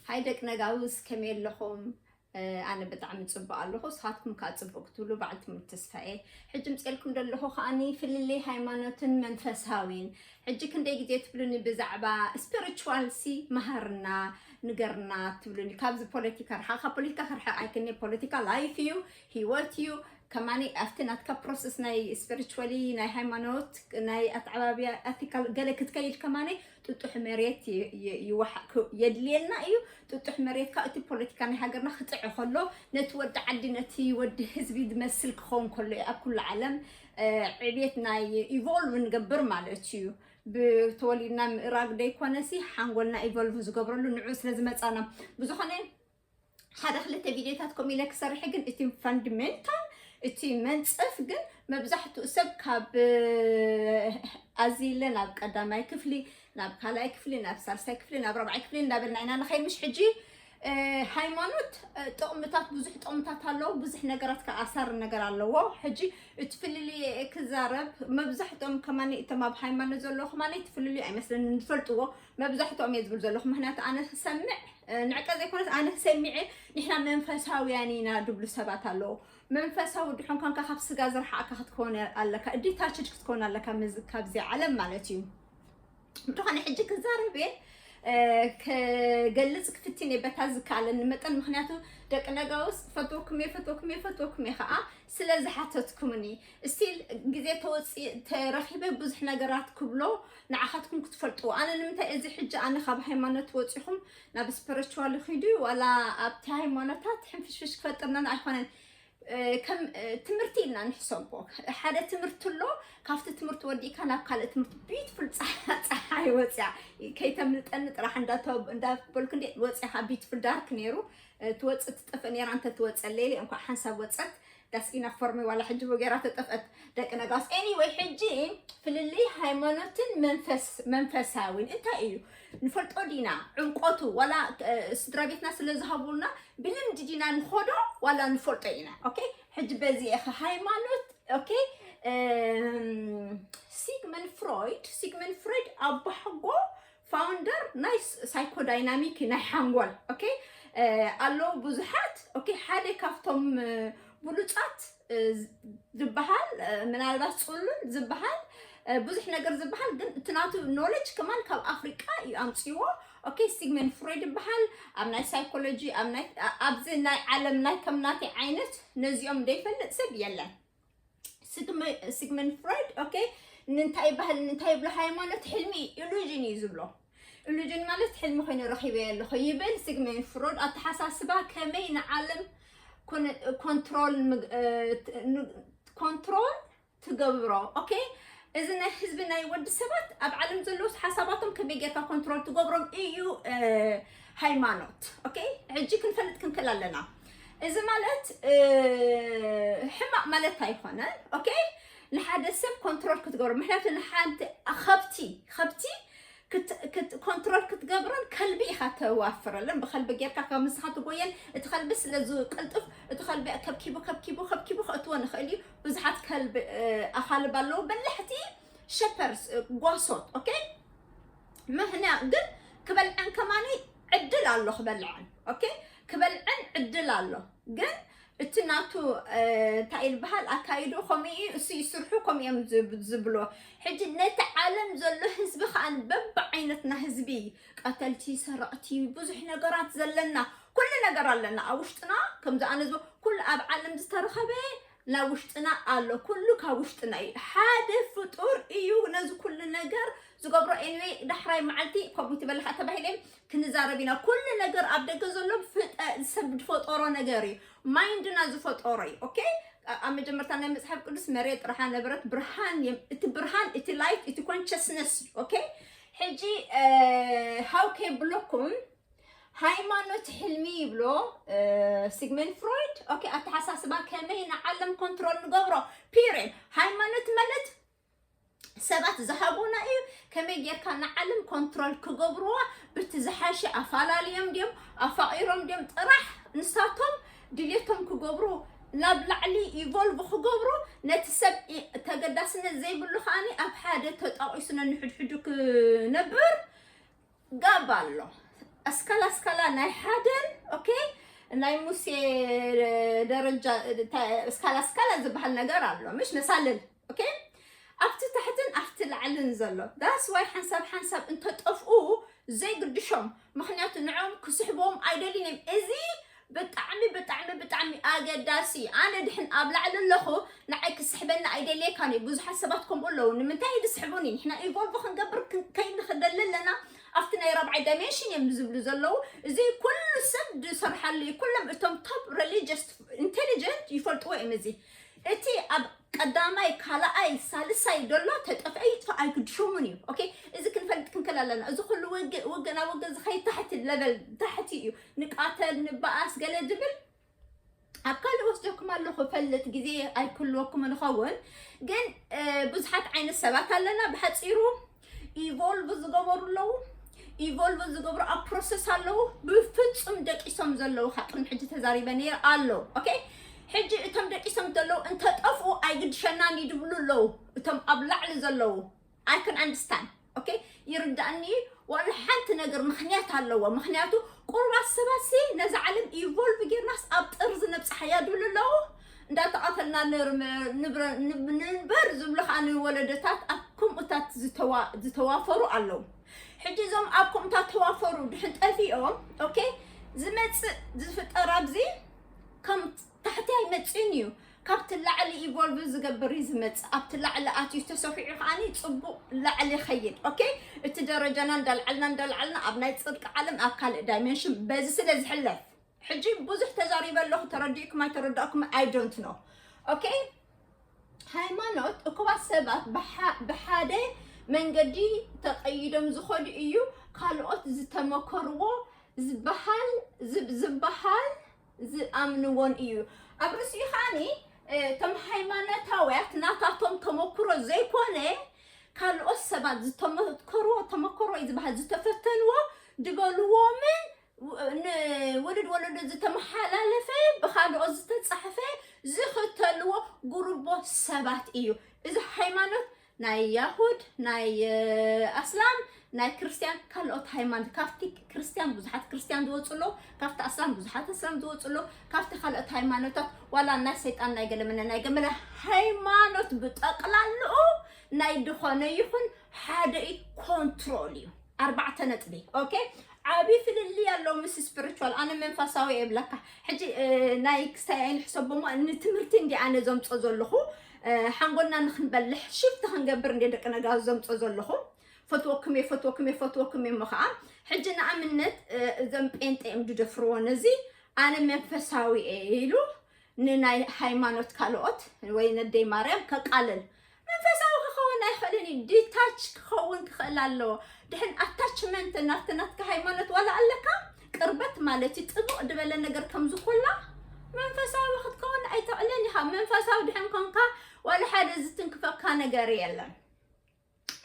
ሃይ ደቂ ነጋውስ፣ ከመይ ኣለኹም? ኣነ ብጣዕሚ ጽቡቕ ኣለኹ። ንስኻትኩም ከኣ ጽቡቕ ክትብሉ በዓል ትምህርቲ ተስፋ እየ። ሕጂ ምጽኤልኩም ዘለኹ ከኣኒ ፍልልይ ሃይማኖትን መንፈሳዊን። ሕጂ ክንደይ ግዜ ትብሉኒ ብዛዕባ ስፒሪቹዋል ሲ መሃርና፣ ንገርና ትብሉኒ። ካብዚ ፖለቲካ ርሓቕ፣ ካብ ፖለቲካ ክርሕቕ ኣይክእልን። ፖለቲካ ላይፍ እዩ፣ ህይወት እዩ። ከማኒ ኣብቲ ናትካ ፕሮሰስ ናይ ስፒሪቹዋሊ፣ ናይ ሃይማኖት፣ ናይ ኣተዓባብያ ኤቲካል ገለ ክትከይድ ከማኒ ጥጡሕ መሬት ይ- ይ- ይወሓ- ክ- የድልየና እዩ። ጥጡሕ መሬት ካብ እቲ ፖለቲካ ናይ ሃገርና ክጥዕ ከሎ ነቲ ወዲ ዓዲ ነቲ ወዲ ህዝቢ ዝመስል ክኸውን ከሎ እዩ ኣብ ኩሉ ዓለም ዕቤት ናይ ኢቮልቭ ንገብር ማለት እዩ። ብተወሊድና ምእራግ ደይኮነሲ ሓንጎልና ኢቮልቭ ዝገብረሉ ንዑ ስለ ዝመፃና ብዝኾነ ሓደ ክልተ ቪዲዮታት ከምኡ ኢለ ክሰርሐ ግን እቲ ፈንድሜንታል እቲ መንፀፍ ግን መብዛሕትኡ ሰብ ካብ ኣዚለ ናብ ቀዳማይ ክፍሊ ናብ ካልኣይ ክፍሊ ናብ ሳልሳይ ክፍሊ ናብ ራብዓይ ክፍሊ እንዳበልና ኢና ንኸይድ ምሽ ሕጂ ሃይማኖት ጥቕምታት ብዙሕ ጥቕምታት ኣለዎ። ብዙሕ ነገራት ከኣሳር ነገር ኣለዎ። ሕጂ እቲ ፍልልይ ክዛረብ መብዛሕትኦም ከማኒ እቶም ኣብ ሃይማኖት ዘለዉ ከማኒ እቲ ፍልልይ ኣይመስለኒ ንፈልጥዎ መብዛሕትኦም እየ ዝብል ዘለኹ። ምክንያቱ ኣነ ክሰምዕ ንዕቀ ዘይኮነስ ኣነ ክሰሚዐ ንሕና መንፈሳውያን ኢና ድብሉ ሰባት ኣለዉ። መንፈሳዊ ድሕን ኮንካ ካብ ስጋ ዝረሓቕካ ክትከውን ኣለካ፣ ዲታችድ ክትከውን ኣለካ ካብዚ ዓለም ማለት እዩ። ብድኾነ ሕጂ ክዛረብ እየ ክገልጽ ክፍትን እየ በታ ዝከኣለኒ መጠን። ምክንያቱ ደቂ ነጋውስ ፈትወኩም እየ ፈትወኩም እየ ፈትወኩም እየ ከዓ ስለ ዝሓተትኩምኒ ስቲል ግዜ ተወፂ ተረኪበ ብዙሕ ነገራት ክብሎ ንዓኻትኩም ክትፈልጥዎ። ኣነ ንምንታይ እዚ ሕጂ ኣነ ካብ ሃይማኖት ወፂኹም ናብ ስፒሪቹዋል ኪዱ ዋላ ኣብቲ ሃይማኖታት ሕንፍሽፍሽ ክፈጥርነን ኣይኮነን። ከም ትምህርቲ ኢልና ንሕሰቦ። ሓደ ትምህርቲ ኣሎ፣ ካብቲ ትምህርቲ ወዲእካ ናብ ካልእ ትምህርቲ ቢትፉል ፀሓይ ወፅያ ከይተምልጠኒ ጥራሕ እንዳበልኩ እንደ ወፅያኻ ቢትፉል ዳርክ ነይሩ። ትወፅእ ትጠፍእ ነይራ፣ እንተ ትወፀለይ እንኳዕ ሓንሳብ ወፀት ዳስ ኢናፍ ፎርሚ ዋላ ሕጂ ወጌራ ተጠፍአት ደቂ ነጋስ። ኤኒወይ ሕጂ ፍልልይ ሃይማኖትን መንፈሳዊን እንታይ እዩ ንፈልጦ ዲና? ዕምቆቱ ዋላ ስድራ ቤትና ስለ ዝሃቡና ብልምዲ ዲና ንኾዶ ዋላ ንፈልጦ ኢና? ኦኬ ሕጂ በዚ ኢኻ ሃይማኖት ኦኬ። ሲግመን ፍሮይድ ሲግመን ፍሮይድ ኣባሕጎ ፋውንደር ናይ ሳይኮዳይናሚክ ናይ ሓንጎል ኦኬ ኣለዉ ብዙሓት ኦኬ። ሓደ ካብቶም ብሉፃት ዝበሃል ምናልባት ፅሉል ዝበሃል ብዙሕ ነገር ዝበሃል ግን እቲ ናቱ ኖሌጅ ከማን ካብ ኣፍሪቃ እዩ ኣምፅዎ። ኦኬ ሲግመን ፍሮይድ ይበሃል። ኣብ ናይ ሳይኮሎጂ ኣብዚ ናይ ዓለም ናይ ከምናተይ ዓይነት ነዚኦም ዘይፈልጥ ሰብ የለን። ሲግመን ፍሮይድ ኦኬ እንታይ ይበሃል እንታይ ይብሎ ሃይማኖት ሕልሚ ኢሉዥን እዩ ዝብሎ። ኢሉዥን ማለት ሕልሚ ኮይኑ ረኺበ ኣለኹ ይብል ሲግመን ፍሮይድ። ኣተሓሳስባ ከመይ ንዓለም ኮንትሮል ኮንትሮል ትገብሮ ኦኬ። እዚ ናይ ህዝቢ ናይ ወዲ ሰባት ኣብ ዓለም ዘለዉ ሓሳባቶም ከመይ ጌርካ ኮንትሮል ትገብሮም እዩ ሃይማኖት ኦኬ። ሕጂ ክንፈልጥ ክንክእል ኣለና። እዚ ማለት ሕማቕ ማለት ኣይኮነን ኦኬ። ንሓደ ሰብ ኮንትሮል ክትገብሮ ምክንያቱ ንሓንቲ ከብቲ ከብቲ ኮንትሮል ክትገብረን ከልቢ ኢኻ ተዋፍረለን ብከልቢ ጌርካ ካብ ምስኻ ትጎየን እቲ ከልቢ ስለ ዝቅልጥፍ እቲ ከልቢ ከብኪቡ ከብኪቡ ከብኪቡ ከእትዎ ንኽእል እዩ። ብዙሓት ከልቢ ኣኻልብ ኣለዉ በላሕቲ ሸፐርስ ጓሶት ኦኬ። ምህና ግን ክበልዐን ከማኒ ዕድል ኣሎ ክበልዐን ኦኬ። ክበልዐን ዕድል ኣሎ ግን እቲ ናቱ እንታይ ዝበሃል ኣካይዶ ከምኡ እዩ እሱ ይስርሑ ከምኡ እዮም ዝብሎ። ሕጂ ነቲ ዓለም ዘሎ ህዝቢ ከዓ በብዓይነትና ህዝቢ ቀተልቲ ሰረቕቲ ብዙሕ ነገራት ዘለና ኩሉ ነገር ኣለና ኣብ ውሽጥና ከምዚ ኣነ ዝብ ኩሉ ኣብ ዓለም ዝተረኸበ ናብ ውሽጥና ኣሎ ኩሉ ካብ ውሽጥና እዩ ሓደ ፍጡር እዩ ነዚ ኩሉ ነገር ዝገብሮ። ኤኒወይ ዳሕራይ መዓልቲ ከምኡ ትበልካ ተባሂለ ክንዛረብ ኢና ኩሉ ነገር ኣብ ደገ ዘሎ ሰብ ዝፈጠሮ ነገር እዩ። ማይንድና ዝፈጠሮ እዩ ኦኬ። ኣብ መጀመርታ ናይ መፅሓፍ ቅዱስ መሬት ጥራሓ ነበረት ብርሃን እቲ ብርሃን እቲ ላይት እቲ ኮንሽስነስ እዩ ኦኬ። ሕጂ ሃው ከየብለኩም ሃይማኖት ሕልሚ ይብሎ ሲግመን ፍሮይድ ኦኬ። ኣተሓሳስባ ከመይ ንዓለም ኮንትሮል ንገብሮ ፒሪድ ሃይማኖት ማለት ሰባት ዝሃቡና እዩ። ከመይ ጌርካ ንዓለም ኮንትሮል ክገብርዋ ብቲ ዝሓሸ ኣፋላልዮም ድዮም ኣፋቒሮም ድዮም ጥራሕ ንሳቶም ድልየቶም ክገብሩ ናብ ላዕሊ ኢቮልቭ ክገብሩ ነቲ ሰብ ተገዳስነት ዘይብሉ ከዓኒ ኣብ ሓደ ተጣቒሱ ነንሕድሕዱ ክነብር ጋብ ኣሎ። ኣስካላ ኣስካላ ናይ ሓደን okay ናይ ሙሴ ደረጃ እስካላ ኣስካላ ዝበሃል ነገር ኣሎ ምሽ መሳልል okay ኣብቲ ታሕትን ኣብቲ ላዕልን ዘሎ that's why ሓንሳብ ሓንሳብ እንተጠፍኡ ዘይግድሾም ምክንያቱ ንዖም ክስሕቦም ኣይደልን እዮም እዚ ብጣዕሚ ብጣዕሚ ብጣዕሚ ኣገዳሲ ኣነ ድሕን ኣብ ላዕሊ ኣለኹ ንዓይ ክስሕበኒ ኣይደልየካን እዩ ብዙሓት ሰባት ከምኡ ኣለዉ ንምንታይ ድስሕቡኒ ንሕና evolve ክንገብር ከይንኽደሊ ኣለና ኣብቲ ናይ ራብዓይ dimension እዮም ዝብሉ ዘለዉ እዚ ኩሉ ሰብ ዝሰርሓሉ እዩ ኩሎም እቶም top religious intelligent ይፈልጥዎ እዮም እዚ እቲ ኣብ ቀዳማይ ካልኣይ ሳልሳይ ዘሎ ተጠፍአ ይጥፋእ ኣይግድሾምን እዩ okay እዚ ክንፈልጥ ክንክል ኣለና እዚ ኩሉ ውግእ ውግእ ናብ ውግእ ዝኸይድ ታሕቲ level ታሕቲ እዩ ንቃተል ንበኣስ ገለ ዝብል ኣብ ካልእ ወስደኩም ኣለኹ ፈልጥ ግዜ ኣይክልወኩም ንኸውን ግን ብዙሓት ዓይነት ሰባት ኣለና ብሓፂሩ evolve ዝገበሩ ኣለዉ evolve ዝገብሩ ኣብ process ኣለዉ ብፍፁም ደቂሶም ዘለዉ ካብ ቅድሚ ሕጂ ተዛሪበ ነይረ ኣለዉ okay ሕጂ እቶም ደቂሶም ዘለዉ እንተጠፍኡ ኣይግድሸናን ይድብሉ ኣለዉ እቶም ኣብ ላዕሊ ዘለዉ I can understand okay ይርዳእኒ ዋላ ሓንቲ ነገር ምክንያት ኣለዎ ምክንያቱ ቁርባት ሰባት ሲ ነዛ ዓለም evolve ጌርናስ ኣብ ጥርዚ ነብፅሓያ ድብሉ ኣለዉ እንዳተቐተልና ንንበር ዝብሉ ከዓ ንወለደታት ኣብ ከምኡታት ዝተዋፈሩ ኣለዉ ሕጂ እዞም ኣብ ከምኡታት ተዋፈሩ ድሕን ጠፊኦም okay ዝመፅእ ዝፍጠር ኣብዚ ከም ታሕቲ ኣይመፅእን እዩ ካብቲ ላዕሊ evolve ዝገብር እዩ ዝመፅእ ኣብቲ ላዕሊ ኣትዩ ተሰፊዑ ከዓኒ ፅቡቕ ላዕሊ ይኸይድ okay እቲ ደረጃና እንዳልዓልና እንዳልዓልና ኣብ ናይ ፅድቂ ዓለም ኣብ ካልእ dimension በዚ ስለ ዝሕለፍ ሕጂ ብዙሕ ተዛሪበ ኣለኹ ተረዲእኩም ኣይተረዳእኩም I don't know okay ሃይማኖት እኩባት ሰባት ብሓደ መንገዲ ተቐይዶም ዝኸዱ እዩ ካልኦት ዝተመከርዎ ዝበሃል ዝበሃል ዝኣምንዎን እዩ ኣብ ርእሲኡ ከዓኒ እቶም ሃይማኖታውያት ናታቶም ተመክሮ ዘይኮነ ካልኦት ሰባት ዝተመከርዎ ተመክሮ እዩ ዝበሃል ዝተፈተንዎ ድበልዎምን ንውልድ ወለዶ ዝተመሓላለፈ ብካልኦት ዝተፃሕፈ ዝኽተልዎ ጉርቦ ሰባት እዩ እዚ ሃይማኖት ናይ ያሁድ ናይ ኣስላም ናይ ክርስቲያን ካልኦት ሃይማኖት ካብቲ ክርስቲያን ብዙሓት ክርስቲያን ዝወፁ ኣለዉ ካብቲ ኣስላም ብዙሓት ኣስላም ዝወፁ ኣለዉ ካብቲ ካልኦት ሃይማኖታት ዋላ ናይ ሰይጣን ናይ ገለመለ ናይ ገመለ ሃይማኖት ብጠቅላልኡ ናይ ድኾነ ይኹን ሓደ እዩ ኮንትሮል እዩ ኣርባዕተ ነጥቢ okay ዓብዪ ፍልልይ ኣለዎ ምስ spiritual ኣነ መንፈሳዊ የብለካ ሕጂ ናይ ክስታይ ኣይንሕሰቦ እሞ ንትምህርቲ እንዲ ኣነ ዘምፆ ዘለኹ ሓንጎልና ንክንበልሕ ሽፍቲ ክንገብር እንዲ ደቂ ነጋዝ ዘምፆ ዘለኹ ፈትወኩም እየ ፈትወኩም እየ ፈትወኩም እየ እሞ ከዓ ሕጂ ንኣብነት እዞም ጴንጤ እዮም ዝደፍርዎ ነዚ ኣነ መንፈሳዊ እየ ኢሉ ንናይ ሃይማኖት ካልኦት ወይ ነደይ ማርያም ከቃልል መንፈሳዊ ክኸውን ኣይኽእልን እዩ detach ክኸውን ክኽእል ኣለዎ ድሕን attachment ናብቲ ናትካ ሃይማኖት ዋላ ኣለካ ቅርበት ማለት እዩ ጥቡቕ ዝበለ ነገር ከም ዝኾላ መንፈሳዊ ክትከውን ኣይትኽእልን ኢኻ መንፈሳዊ ድሕን ኮንካ ዋላ ሓደ ዝትንክፈካ ነገር የለን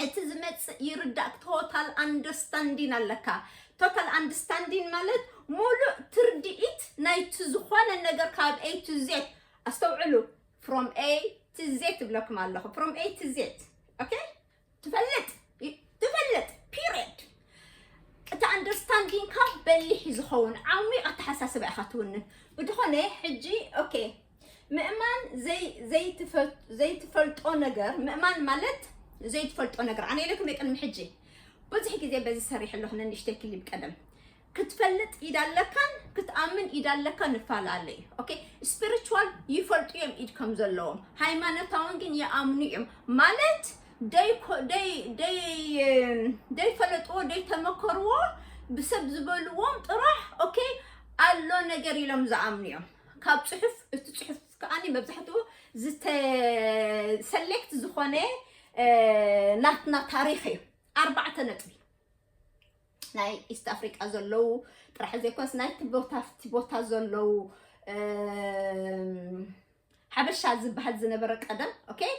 እቲ ዝመፅእ ይርዳእ total understanding ኣለካ total understanding ማለት ሙሉእ ትርድኢት ናይቲ ዝኾነ ነገር ካብ A to Z ኣስተውዕሉ from A to Z እብለኩም ኣለኹ from A to Z okay ትፈልጥ ትፈልጥ period እቲ understanding ካ በሊሕ እዩ ዝኸውን ዓሚቕ ኣተሓሳስባ ኢኻ ትውንን ብድኾነ ሕጂ okay ምእማን ዘይትፈልጦ ነገር ምእማን ማለት ዘይትፈልጦ ነገር ኣነ ኢለኩም የቅድሚ ሕጂ ብዙሕ ግዜ በዚ ሰሪሕ ኣለኹ ነንሽተይ ክሊብ ቀደም ክትፈልጥ ኢድ ኣለካን ክትኣምን ኢድ ኣለካን ንፈላለ እዩ okay spiritual ይፈልጡ እዮም ኢድ ከም ዘለዎም ሃይማኖታውን ግን ይኣምኑ እዮም ማለት ደይፈለጥዎ ደይተመከርዎ ብሰብ ዝበልዎም ጥራሕ okay ኣሎ ነገር ኢሎም ዝኣምኑ እዮም ካብ ፅሑፍ እቲ ፅሑፍ ከዓኒ መብዛሕትኡ ዝተሰሌክት ዝኾነ ናትና ታሪክ እዩ ኣርባዕተ ነጥቢ ናይ ኢስት ኣፍሪቃ ዘለዉ ጥራሕ ዘይኮንስ ናይቲ ቦታ ፍቲ ቦታ ዘለዉ ሓበሻ ዝበሃል ዝነበረ ቀደም okay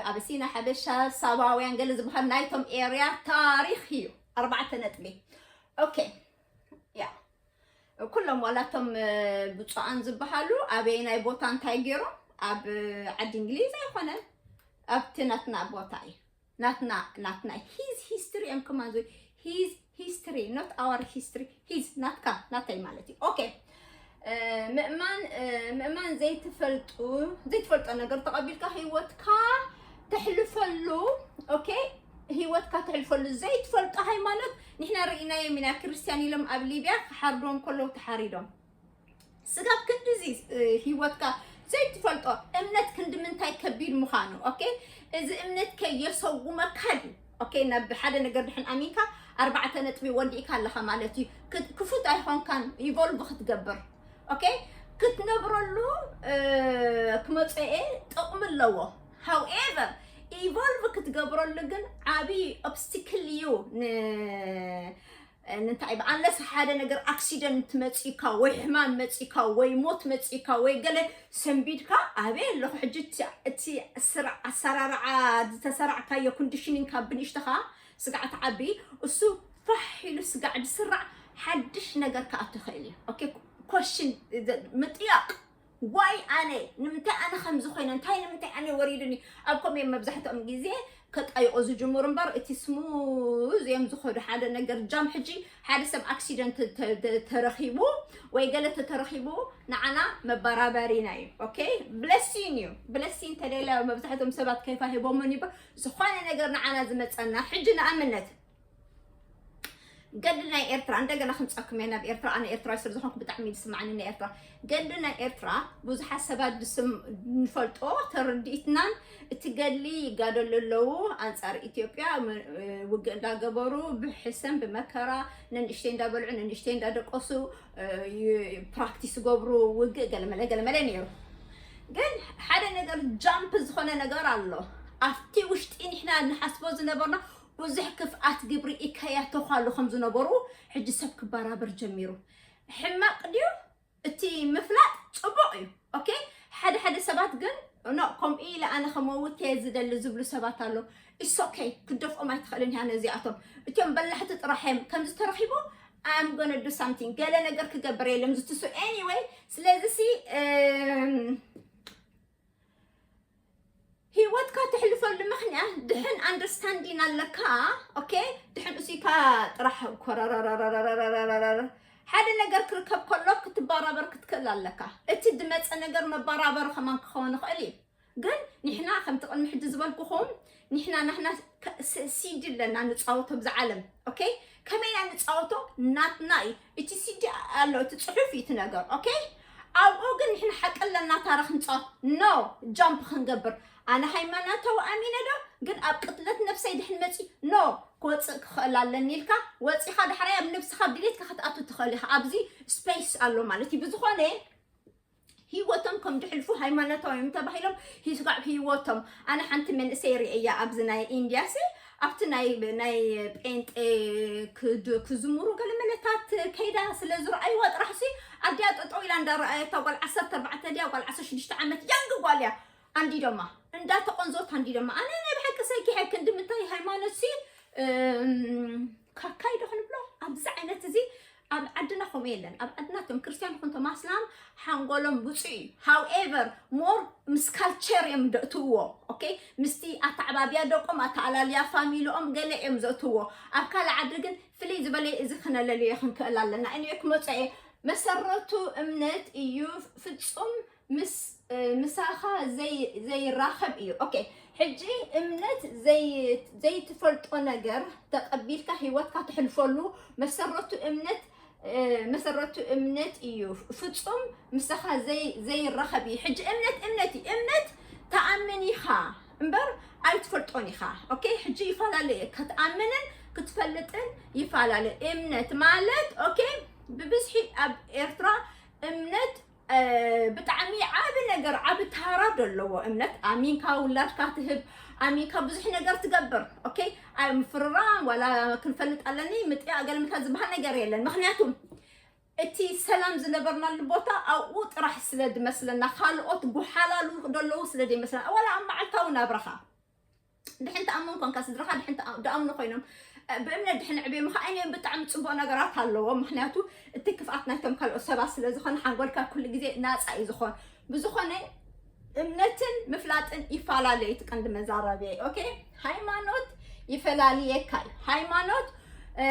ኣበሲና ሓበሻ ሳባውያን ገለ ዝበሃል ናይቶም ኤርያ ታሪክ እዩ ኣርባዕተ ነጥቢ okay ያ ኩሎም ዋላቶም ብፁዓን ዝበሃሉ ኣበየናይ ቦታ እንታይ ገይሮም ኣብ ዓዲ እንግሊዝ ኣይኮነን ኣብቲ ናትና ቦታ እዩ ናትና ናትና his history እዮም ከማን ዞ his history, not our history, his ናትካ ናተይ ማለት እዩ። Okay ምእማን ምእማን ዘይትፈልጡ ዘይትፈልጦ ነገር ተቐቢልካ ህይወትካ ተሕልፈሉ። Okay ህይወትካ ተሕልፈሉ ዘይትፈልጦ ሃይማኖት ንሕና ርኢናዮም ኢና። ክርስቲያን ኢሎም ኣብ ሊብያ ክሓርዶም ከለዉ ተሓሪዶም። ስጋብ ክንድዚ ህይወትካ ዘይትፈልጦ እምነት ክንዲ ምንታይ ከቢድ ምዃኑ። Okay እዚ እምነት ከየሰጉመካ ድዩ? Okay ናብ ሓደ ነገር ድሕን ኣሚንካ ኣርባዕተ ነጥቢ ወዲእካ ኣለኻ ማለት እዩ። ክፉት ኣይኾንካን evolve ክትገብር። Okay ክትነብረሉ ክመፅኤ ጥቕሚ ኣለዎ። However evolve ክትገብረሉ ግን ዓብዪ obstacle እዩ። እንታይ unless ሓደ ነገር accident መፂካ ወይ ሕማም መፂካ ወይ ሞት መፂካ ወይ ገለ ሰንቢድካ ኣበይ ኣለኹ ሕጂ እቲ ኣሰራርዓ ዝተሰራዕካዮ conditioning ካብ ብንእሽተኻ ስጋዕ ትዓቢ እሱ ፋሕ ኢሉ ስጋዕ ዝስራዕ ሓድሽ ነገር ክኣቱ ይኽእል እዩ። Okay question ምጥያቕ ዋይ ኣነ ንምንታይ ኣነ ከምዚ ኮይነ እንታይ ንምንታይ ኣነ ወሪዱኒ ኣብ ከምኡ እዮም መብዛሕትኦም ግዜ ከጣይቆ ዝጅምሩ እምበር እቲ smooth እዮም ዝኸዱ። ሓደ ነገር ጃም ሕጂ ሓደ ሰብ accident ተረኺቡ ወይ ገለ ተተረኺቡ ንዓና መበራበሪና እዩ። Okay blessing እዩ። Blessing ተደለ መብዛሕትኦም ሰባት ከይፋ ሂቦምን ይበር ዝኾነ ነገር ንዓና ዝመፀና ሕጂ ንኣብነት ገድሊ ናይ ኤርትራ እንደገና ክንፀኩም እየ ናብ ኤርትራ። ኣነ ኤርትራዊ ስለ ዝኾንኩ ብጣዕሚ እዩ ዝስማዓኒ ናይ ኤርትራ ገድሊ ናይ ኤርትራ። ብዙሓት ሰባት ንፈልጦ ተረዲእትናን እቲ ገድሊ ይጋደሉ ኣለዉ ኣንፃር ኢትዮጵያ ውግእ እንዳገበሩ ብሕሰም ብመከራ ነንእሽተይ እንዳበልዑ ነንእሽተይ እንዳደቀሱ practice ዝገብሩ ውግእ ገለመለ ገለመለ ነይሩ። ግን ሓደ ነገር ጃምፕ ዝኾነ ነገር ኣሎ ኣብቲ ውሽጢ ንሕና ንሓስቦ ዝነበርና ብዙሕ ክፍኣት ግብሪ ኢከያተኳሉ ከም ዝነበሩ ሕጂ ሰብ ክበራበር ጀሚሩ። ሕማቕ ድዩ? እቲ ምፍላጥ ፅቡቕ እዩ። Okay ሓደ ሓደ ሰባት ግን ኖ ከምኡ ኢለ ኣነ ከመውት እየ ዝደሊ ዝብሉ ሰባት ኣሎ። It's okay ክትደፍኦም ኣይትኽእልን እያ ነዚኣቶም። እቲኦም በላሕቲ ጥራሕ እዮም ከምዚ ተረኺቡ I'm gonna do something ገለ ነገር ክገብር የለም ዝትሱ anyway ስለዚ ሲ ህይወትካ ተሕልፈሉ ምኽንያት ድሕን understanding ኣለካ። Okay ድሕን እሱካ ጥራሕ ኮረረረረረረረረረ ሓደ ነገር ክርከብ ከሎ ክትበራበር ክትክእል ኣለካ። እቲ ድመፀ ነገር መበራበር ከማን ክኸውን ይኽእል እዩ። ግን ንሕና ከምቲ ቅድሚ ሕጂ ዝበልኩኹም ንሕና ናህና ሲዲ ኣለና ንፃወቶ ብዛ ዓለም። Okay ከመይ ኢና ንፃወቶ ናትና እዩ። እቲ ሲዲ ኣሎ እቲ ፅሑፍ እዩ እቲ ነገር። Okay ኣብኡ ግን ንሕና ሓቂ ኣለና ታሪኽ ንፃወት no jump ክንገብር ኣነ ሃይማኖታዊ ኣሚነ ዶ ግን ኣብ ቅትለት ነብሰይ ድሕን መፂ no ክወፅእ ክኽእል ኣለኒ ኢልካ ወፂኻ ዳሕራይ ኣብ ነብስኻ ኣብ ድሌትካ ክትኣቱ ትኽእል ኢኻ። ኣብዚ space ኣሎ ማለት እዩ። ብዝኾነ ህይወቶም ከም ድሕልፉ ሃይማኖታዊ እዮም ተባሂሎም ሂስጋዕ ህይወቶም ኣነ ሓንቲ መንእሰይ ርእያ ኣብዚ ናይ ኢንድያ ሲ ኣብቲ ናይ ናይ ጴንጤ ክዝምሩ ገለ መለታት ከይዳ ስለ ዝረኣይዋ ጥራሕ ሲ ኣዲኣ ጠጠው ኢላ እንዳረኣየታ ጓል ዓሰርተ ኣርባዕተ ድያ ጓል ዓሰርተ ሽዱሽተ ዓመት ያንግ ጓል እያ ኣንዲዶማ እንዳተቆንዞት ኣንዲዶማ ኣነ ናይ ብሓቂ ሰኪሐ ክንዲ ምንታይ ሃይማኖት ሲ ካካይ ዶ ክንብሎ ኣብዚ ዓይነት እዚ ኣብ ዓድና ከምኡ የለን። ኣብ ዓድና እቶም ክርስትያን ይኹን እቶም ኣስላም ሓንጎሎም ብፁዕ እዩ። However more ምስ culture እዮም ደእትዎ። Okay ምስቲ ኣተዓባብያ ደቆም ኣተኣላልያ ፋሚልኦም ገለ እዮም ዘእትዎ። ኣብ ካልእ ዓዲ ግን ፍልይ ዝበለ እዚ ክነለልዮ ክንክእል ኣለና። እኔ ክመፀ እየ መሰረቱ እምነት እዩ ፍፁም ምስ ምሳኻ ዘይራኸብ እዩ። Okay ሕጂ እምነት ዘይትፈልጦ ነገር ተቐቢልካ ህይወትካ ተሕልፈሉ መሰረቱ እምነት መሰረቱ እምነት እዩ ፍፁም ምሳኻ ዘይራኸብ እዩ። ሕጂ እምነት እምነት እዩ። እምነት ተኣምን ኢኻ እምበር ኣይትፈልጦን ኢኻ። Okay ሕጂ ይፈላለ እዩ ክትኣምንን ክትፈልጥን ይፈላለ። እምነት ማለት okay ብብዝሒ ኣብ ኤርትራ እምነት ብጣዕሚ ዓቢ ነገር ዓቢ ታራ ደለዎ እምነት ኣሚንካ ውላድካ ትህብ ኣሚንካ ብዙሕ ነገር ትገብር። Okay ምፍርራም ዋላ ክንፈልጥ ኣለኒ ምጥያቕ ገለምታ ዝበሃል ነገር የለን። ምክንያቱ እቲ ሰላም ዝነበርናሉ ቦታ ኣብኡ ጥራሕ ስለ ድመስለና ካልኦት ጉሓላሉ ደለዉ ስለ ደይመስለና ዋላ ኣብ መዓልታዊ ናብራኻ ድሕን ተኣምን ኮንካ ስድራኻ ድሕን ደኣምኑ ኮይኖም ብእምነት ድሕን ዕብዮም ከዓይንዮም ብጣዕሚ ፅቡቅ ነገራት ኣለዎ። ምክንያቱ እቲ ክፍኣት ናይቶም ካልኦት ሰባት ስለ ዝኾነ ሓንጎልካ ኩሉ ግዜ ናፃ እዩ ዝኾን። ብዝኾነ እምነትን ምፍላጥን ይፈላለ እዩ። እቲ ቀንዲ መዛረብየ okay ሃይማኖት ይፈላልየካ እዩ። ሃይማኖት እ፣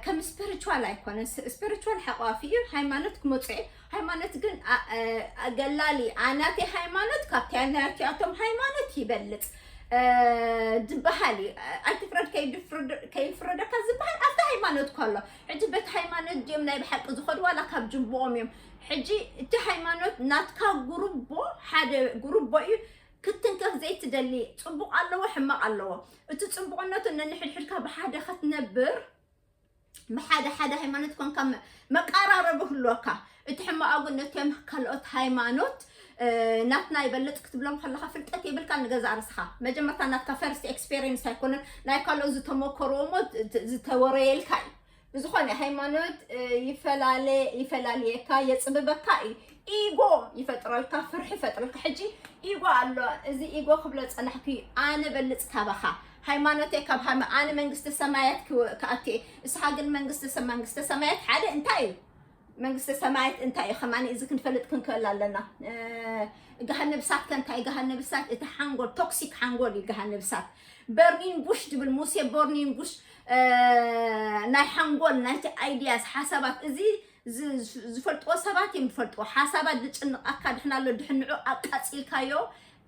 ከም ስፒሪቹዋል ኣይኮነን። ስ-፣ ስፒሪቹዋል ሓቋፊ እዩ፣ ሃይማኖት ክመፅኦ እዩ። ሃይማኖት ግን፣ ኣ-፣ እ፣ ገላሊ፣ ኣናተይ ሃይማኖት ካብቲ ናቲኣቶም ሃይማኖት ይበልፅ፣ እ፣ ዝበሃል እዩ። ኣይትፍረድ ከይድፍርድ-፣ ከይፍረደካ ዝበሃል ኣብቲ ሃይማኖት ከሎ። ሕጂ በቲ ሃይማኖት ድዮም ናይ ብሓቂ ዝኸዱ ዋላ ካብ ጅምብኦም እዮም? ሕጂ እቲ ሃይማኖት ናትካ ጉርቦ፣ ሓደ ጉርቦ እዩ። ክትንከፍ ዘይትደሊ፣ ጽቡቕ ኣለዎ፣ ሕማቕ ኣለዎ። እቲ ጽቡቕነቱ ነንሕድሕድካ ብሓደ ክትነብር፣ ብሓደ ሓደ ሃይማኖት ኮንካ መ-፣ መቃራረቢ ህልወካ። እቲ ሕማቕ ግን ነቶም ካልኦት ሃይማኖት፣ እ፣ ናትና ይበልጽ ክትብሎም ከለኻ ፍልጠት የብልካ ንገዛእ ርእስኻ። መጀመርታ ናትካ ፈርስት ኤክስፔሪየንስ ኣይኮነን፣ ናይ ካልኦት ዝተመከርዎ እሞ ዝ-፣ ዝ-፣ ዝተወረየልካ እዩ። ብዝኾነ ሃይማኖት፣ እ፣ ይፈላለ-፣ ይፈላልየካ፣ የጽብበካ እዩ። ኢጎ ይፈጥረልካ፣ ፍርሒ ይፈጥረልካ። ሕጂ ኢጎ ኣሎ፣ እዚ ኢጎ ክብሎ ጸናሕኩ፣ ኣነ በልጽ ካባኻ፣ ሃይማኖተይ ካብ ሃይማ-፣ ኣነ መንግስተ ሰማያት ክወ-፣ ክኣቱ እየ። እስኻ ግን መንግስተ ሰ-፣ መንግስተ ሰማያት ሓደ እንታይ እዩ? መንግስተ ሰማያት እንታይ እዩ? ከማን እዚ ክንፈልጥ ክንክእል ኣለና። እ፣ ገሃነብ እሳት ከ እንታይ? ገሃነብ እሳት እቲ ሓንጎል፣ ቶክሲክ ሓንጎል እዩ ገሃነብ እሳት። በርኒን ቡሽ ድብል ሙሴ፣ በርኒን ቡሽ፣ እ፣ ናይ ሓንጎል፣ ናይቲ ኣይዲያስ፣ ሓሳባት፣ እዚ ዝ-፣ ዝ-፣ ዝፈልጥዎ ሰባት እዮም ዝፈልጥዎ። ሓሳባት ዝጭንቓካ ድሕና ኣሎ፣ ድሕንዑ ኣቃጺልካዮ፣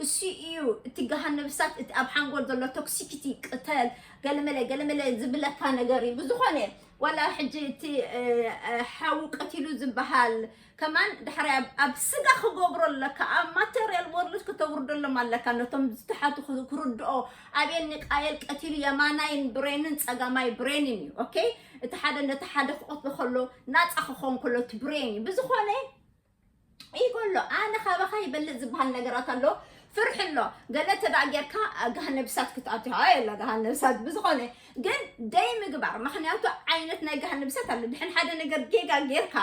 እሱ እዩ እቲ ገሃነብ እሳት፣ እቲ ኣብ ሓንጎል ዘሎ ቶክሲሲቲ፣ ቅተል፣ ገለመለ፣ ገለመለ ዝብለካ ነገር እዩ። ብዝኾነ፣ ዋላ ሕጂ እቲ፣ እ፣ እ፣ ሓዊ ቀቲሉ ዝበሃል ከማን፣ ዳሕራይ ኣብ፣ ኣብ ስጋ ክገብሮ ኣለካ፣ ኣብ ማተርያል ወርልድ ክተውርደሎም ኣለካ። ነቶም ዝተሓቱ ክርድኦ፣ ኣብየኒ ቃየል ቀቲሉ የማናይን ብሬንን ጸጋማይ ብሬንን እዩ። ኦኬ? እቲ ሓደ ነቲ ሓደ ክቐትሎ ከሎ፣ ናጻ ክኸውን ከሎ፣ እቲ ብሬን እዩ። ብዝኾነ፣ ኢጎ ኣሎ፣ ኣነ ካባኻ ይበልጽ ዝበሃል ነገራት ኣሎ። ፍርሒ ኣሎ። ገለ እንተ ደኣ ጌርካ፣ ገሃነብ እሳት ክትኣቱ። ኣይ፣ የለ ገሃነብ እሳት። ብዝኾነ ግን፣ ደይ ምግባር። ምኽንያቱ ዓይነት ናይ ገሃነብ እሳት ኣሎ። ድሕን ሓደ ነገር ጌጋ ጌርካ፣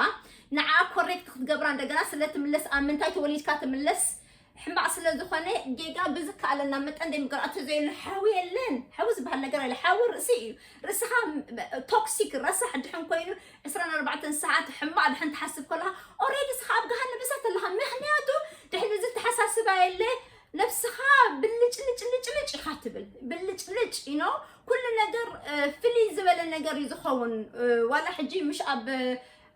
ንዓ ኮሬክት ክትገብራ እንደገና ስለ ትምለስ፣ ኣብ ምንታይ ተወሊድካ ትምለስ፣ ሕማቕ ስለ ዝኾነ፣ ጌጋ ብዝከኣለና መጠን ደይ ምግባር። ኣቶ ዘየለ ሓዊ የለን። ሓዊ ዝበሃል ነገር ኣለ። ሓዊ ርእሲ እዩ። ርእስኻ ም-፣ ቶክሲክ ረሳሕ ድሕን ኮይኑ፣ ዕስራን ኣርባዕተን ሰዓት ሕማቕ ድሕን ትሓስብ ከለኻ፣ ኦሬዲ እስኻ ኣብ ገሃነብ እሳት ኣለኻ። ምኽንያቱ ድሕን እዚ ተሓሳስባ የለ፣ ነብስኻ ብልጭ ልጭ ልጭ ልጭ ኢኻ ትብል። ብልጭ ልጭ፣ you know፣ ኩሉ ነገር፣ እ፣ ፍልይ ዝበለ ነገር እዩ ዝኸውን። እ፣ ዋላ ሕጂ ምሽ ኣብ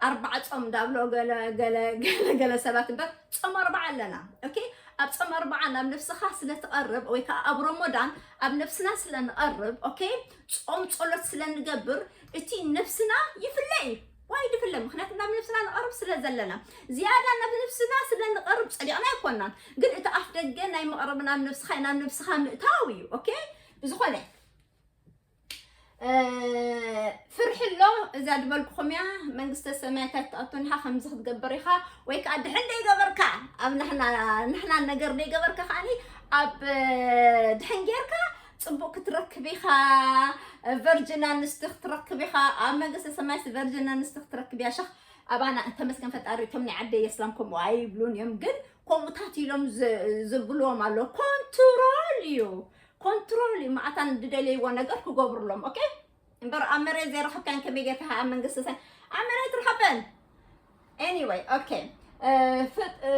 ኣርባዓ ጾም ዳብሎ ገለ፣ ገለ፣ ገለ፣ ገለ ሰባት እምበር፣ ጾም ኣርባዓ ኣለና። ኦኬ? ኣብ ጾም ኣርባዓ ናብ ነብስኻ ስለ ትቐርብ፣ ወይ ከኣ ኣብ ረመዳን ኣብ ነብስና ስለ ንቐርብ፣ ኦኬ? ጾም ጸሎት ስለ ንገብር፣ እቲ ነብስና ይፍለ እዩ። ዋይ ድፍለ? ምኽንያቱ ናብ ነብስና ንቐርብ ስለ ዘለና። ዝያዳ ናብ ነብስና ስለ ንቐርብ ጸዲቕና ኣይኮናን። ግን እቲ ኣፍ ደገ ናይ መቕረብ ናብ ነብስኻ፣ ናብ ነብስኻ ምእታው እዩ። ኦኬ? ብዝኾነ፣ እ፣ ፍርሒ ኣሎ፣ እዛ ዝበልኩኹም እያ። መንግስተ ሰማያት ኣይትኣቱን ኢኻ፣ ከምዚ ክትገብር ኢኻ፣ ወይ ከኣ ድሕን ደይገበርካ፣ ኣብ ንሕና፣ ንሕና ነገር ደይገበርካ ከኣኒ፣ ኣብ፣ እ፣ ድሕን ጌርካ ጽቡቕ ክትረክብ ኢኻ፣ ቨርጅን ኣንስቲ ክትረክብ ኢኻ፣ ኣብ መንግስተ ሰማያት ቨርጅን ኣንስቲ ክትረክብ እያ። ሸኽ ኣባና ተመስገን ፈጣሪ፣ እቶም ናይ ዓደይ ኣስላም ከምኡ ኣይብሉን እዮም፣ ግን ከምኡታት ኢሎም ዝ-፣ ዝብልዎም ኣሎ። ኮንትሮል እዩ፣ ኮንትሮል እዩ። ማዕታን ዝደለይዎ ነገር ክገብሩሎም። ኦኬ? እምበር ኣብ መሬት ዘይረኸብካን ከመይ ጌርካ ኣብ መንግስቲ ሰ-፣ ኣብ መሬት ርኸበን። ኤኒወይ፣ ኦኬ። እ፣ ፍ-፣ እ፣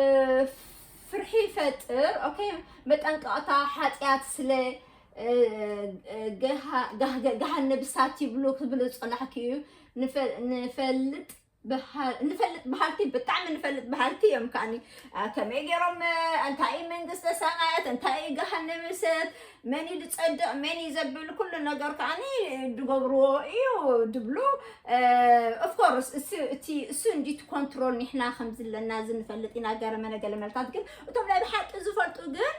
ፍርሒ ይፈጥር። ኦኬ፣ መጠንቀቕታ ሓጢኣት ስለ፣ እ፣ እ፣ ገሃ-፣ ጋህ-፣ ገሃነብ እሳት ይብሉ ክብል ዝጸናሕኪ እዩ። ንፈ-፣ ንፈልጥ በሃ-፣ ንፈልጥ በሃልቲ፣ ብጣዕሚ ንፈልጥ በሃልቲ እዮም። ከኣኒ፣ አ፣ ከመይ ገይሮም፣ እ፣ እንታይ እዩ መንግስተ ሰማያት፣ እንታይ እዩ ገሃነም እሳት፣ መን እዩ ዝጸድቕ፣ መን እዩ ዘብል፣ ኩሉ ነገር ከኣኒ ዝገብርዎ እዩ ድብሉ። እ፣ ኦፍ ኮርስ፣ እሱ፣ እቲ፣ እሱ እንዲ እቲ ኮንትሮል ንሕና ከም ዝለና እዚ ንፈልጥ ኢና፣ ገረመነ ገለመልታት። ግን እቶም ናይ ብሓቂ ዝፈልጡ ግን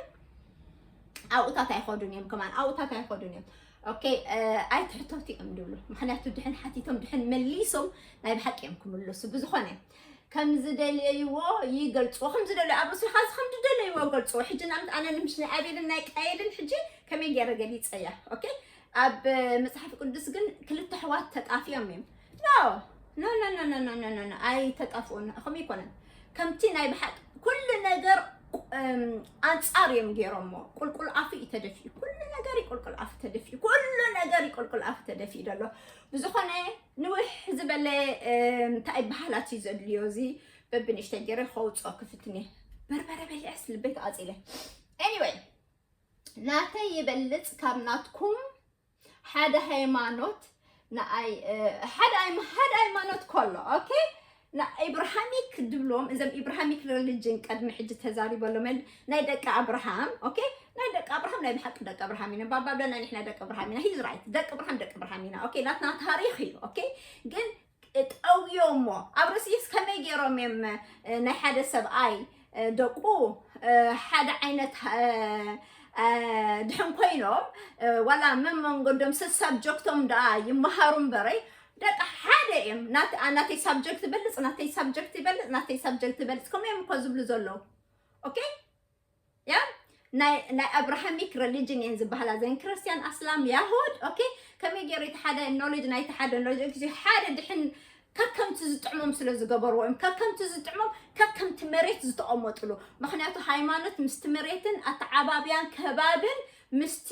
ኣብኡታት ኣይኸዱን እዮም፣ ከማን ኣብኡታት ኣይኸዱን እዮም። ኦኬ፣ እ፣ ኣይትሕተቱ እዮም ድብሉ። ምኽንያቱ ድሕን ሓቲቶም፣ ድሕን መሊሶም ናይ ብሓቂ እዮም ክምልሱ። ብዝኾነ፣ ከም ዝደለይዎ ይገልጽዎ፣ ከም ዝደለዩ ኣብ ርእሲ፣ ኻዚ ከም ዝደለይዎ ገልጽዎ። ሕጂ ንኣብነት ኣነ ንምሽ ናይ ኣቤልን ናይ ቃየልን ሕጂ ከመይ ገይረ ገሊጸያ? ኦኬ፣ ኣብ መጽሓፍ ቅዱስ ግን ክልተ ኣሕዋት ተጣፊኦም እዮም። ኖ፣ ኖ፣ ኖ፣ ኣይተጣፍኡን፣ ከምኡ ኣይኮነን። ከምቲ ናይ ብሓቂ ኩሉ ነገር፣ እም፣ ኣንጻር እዮም ገይሮሞ። ቁልቁል ኣፉ እዩ ተደፊኡ። ኩሉ ነገር እዩ ቁልቁል ኣፉ ተደፊኡ። ኩሉ ነገር እዩ ቁልቁል ኣፉ ተደፊኡ ዘሎ። ብዝኾነ ንውሕ ዝበለ፣ እም፣ እንታይ በሃላት እዩ ዘድልዮ፣ እዚ በብንእሽተይ ገይረ ከውፅኦ ክፍትን እየ። በርበረ በሊዐስ ልበይ ተቓፂለ። ኤኒወይ፣ ናተይ ይበልፅ ካብ ናትኩም። ሓደ ሃይማኖት ንኣይ ሓደ ኣይ ሓደ ሃይማኖት ከሎ okay፣ ና ኢብራሃሚክ ድብሎም እዞም ኢብራሃሚክ ሪሊጅን ቅድሚ ሕጂ ተዛሪበሎም ናይ ደቂ ኣብርሃም okay፣ ናይ ደቂ ኣብርሃም ናይ ብሓቂ ደቂ ኣብርሃም ኢና ባባ ብለና ንሕና ደቂ ኣብርሃም ኢና he's right ደቂ ኣብርሃም ደቂ ኣብርሃም ኢና okay፣ ናትና ታሪኽ እዩ okay። ግን ጠውዮሞ ኣብ ርእሲስ ከመይ ገይሮም እዮም ናይ ሓደ ሰብኣይ ደቁ ሓደ ዓይነት ድሕን ኮይኖም ዋላ መመንገዶም ሰሳብጀክቶም ደኣ ይመሃሩ እምበረይ ደቂ ሓደ እዮም። ናተይ ሳብጀክት ይበልፅ ናተይ ሳብጀክት ይበልፅ ናተይ ሳብጀክት ይበልፅ ከምኡ እዮም እኮ ዝብሉ ዘለዉ okay። ያ ናይ ኣብርሃሚክ ሪሊጅን እየን ዝበሃላ ዘን ክርስቲያን ኣስላም ያሁድ okay። ከመይ ገይሩ እቲ ሓደ ኖሌጅ ናይቲ ሓደ ኖሌጅ ሓደ ድሕን ከከምቲ ዝጥዕሞም ስለ ዝገበርዎ እዮም። ከከምቲ ዝጥዕሞም ከከምቲ መሬት ዝተቐመጥሉ። ምክንያቱ ሃይማኖት ምስቲ መሬትን ኣተዓባብያን ከባብን ምስቲ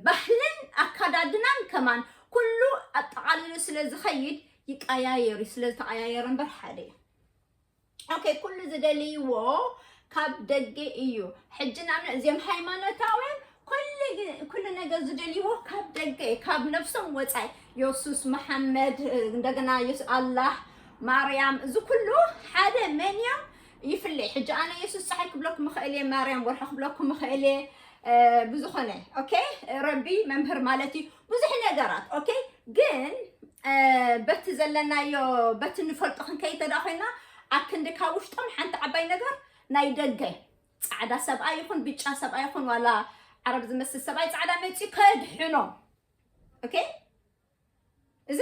ባህልን ኣካዳድናን ከማን ኩሉ ኣጠቓሊሉ ስለ ዝኸይድ ይቀያየር እዩ። ስለ ዝተቐያየረ እምበር ሓደ እዩ። okay ኩሉ ዝደልይዎ ካብ ደገ እዩ። ሕጂ ንኣብነት እዚኦም ሃይማኖታውያን ኩሉ ነገር ዝደልይዎ ካብ ደገ ካብ ነብሶም ወፃኢ የሱስ መሓመድ እንደገና ኣላህ ማርያም እዚ ኩሉ ሓደ መን እዮም ይፍለይ። ሕጂ ኣነ የሱስ ፀሓይ ክብለኩም ይኽእል እየ፣ ማርያም ወርሒ ክብለኩም ይኽእል እየ። ብዝኾነ okay ረቢ መምህር ማለት እዩ ብዙሕ ነገራት okay። ግን በቲ ዘለናዮ በቲ ንፈልጦ ክንከይድ ተዳ ኮይና ኣብ ክንዲ ካብ ውሽጦም ሓንቲ ዓባይ ነገር ናይ ደገ ፃዕዳ ሰብኣይ ይኹን ብጫ ሰብኣይ ይኹን ዋላ ዓረብ ዝመስል ሰብኣይ ፃዕዳ መፂኡ ከድሕኖም okay። እዚ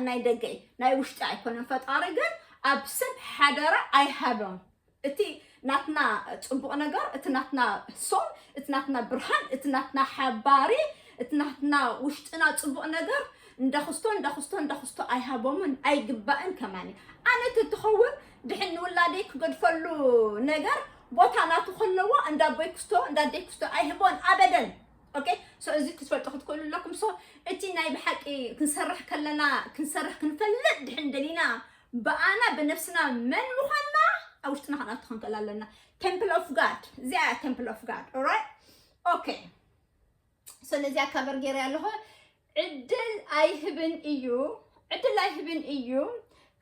ናይ ደገ ናይ ውሽጢ ኣይኮነን ፈጣሪ ግን ኣብ ሰብ ሓደራ ኣይሃቦም። እቲ ናትና ፅቡቕ ነገር እቲ ናትና ሶል እቲ ናትና ብርሃን እቲ ናትና ሓባሪ እቲ ናትና ውሽጥና ፅቡቕ ነገር እንዳኽስቶ እንዳኽስቶ እንዳኽስቶ ኣይሃቦምን ኣይግባእን ከማኒ። ኣነ ተትኸውን ድሕን ንውላደይ ክገድፈሉ ነገር ቦታ ናቱ ከለዎ እንዳቦይ ክስቶ እንዳደይ ክስቶ ኣይህቦን ኣበደን። okay so እዚ ክትፈልጡ ክትክእሉ ኣለኩም። so እቲ ናይ ብሓቂ ክንሰርሕ ከለና ክንሰርሕ ክንፈልጥ ድሕን ደሊና ብኣና ብነፍስና መን ምዃንና ኣብ ውሽጥና ክንኣቱ ክንክእል ኣለና። Temple of God እዚኣ temple of God right okay። so ነዚኣ ካቨር ገይረ ኣለኹ። ዕድል ኣይህብን እዩ ዕድል ኣይህብን እዩ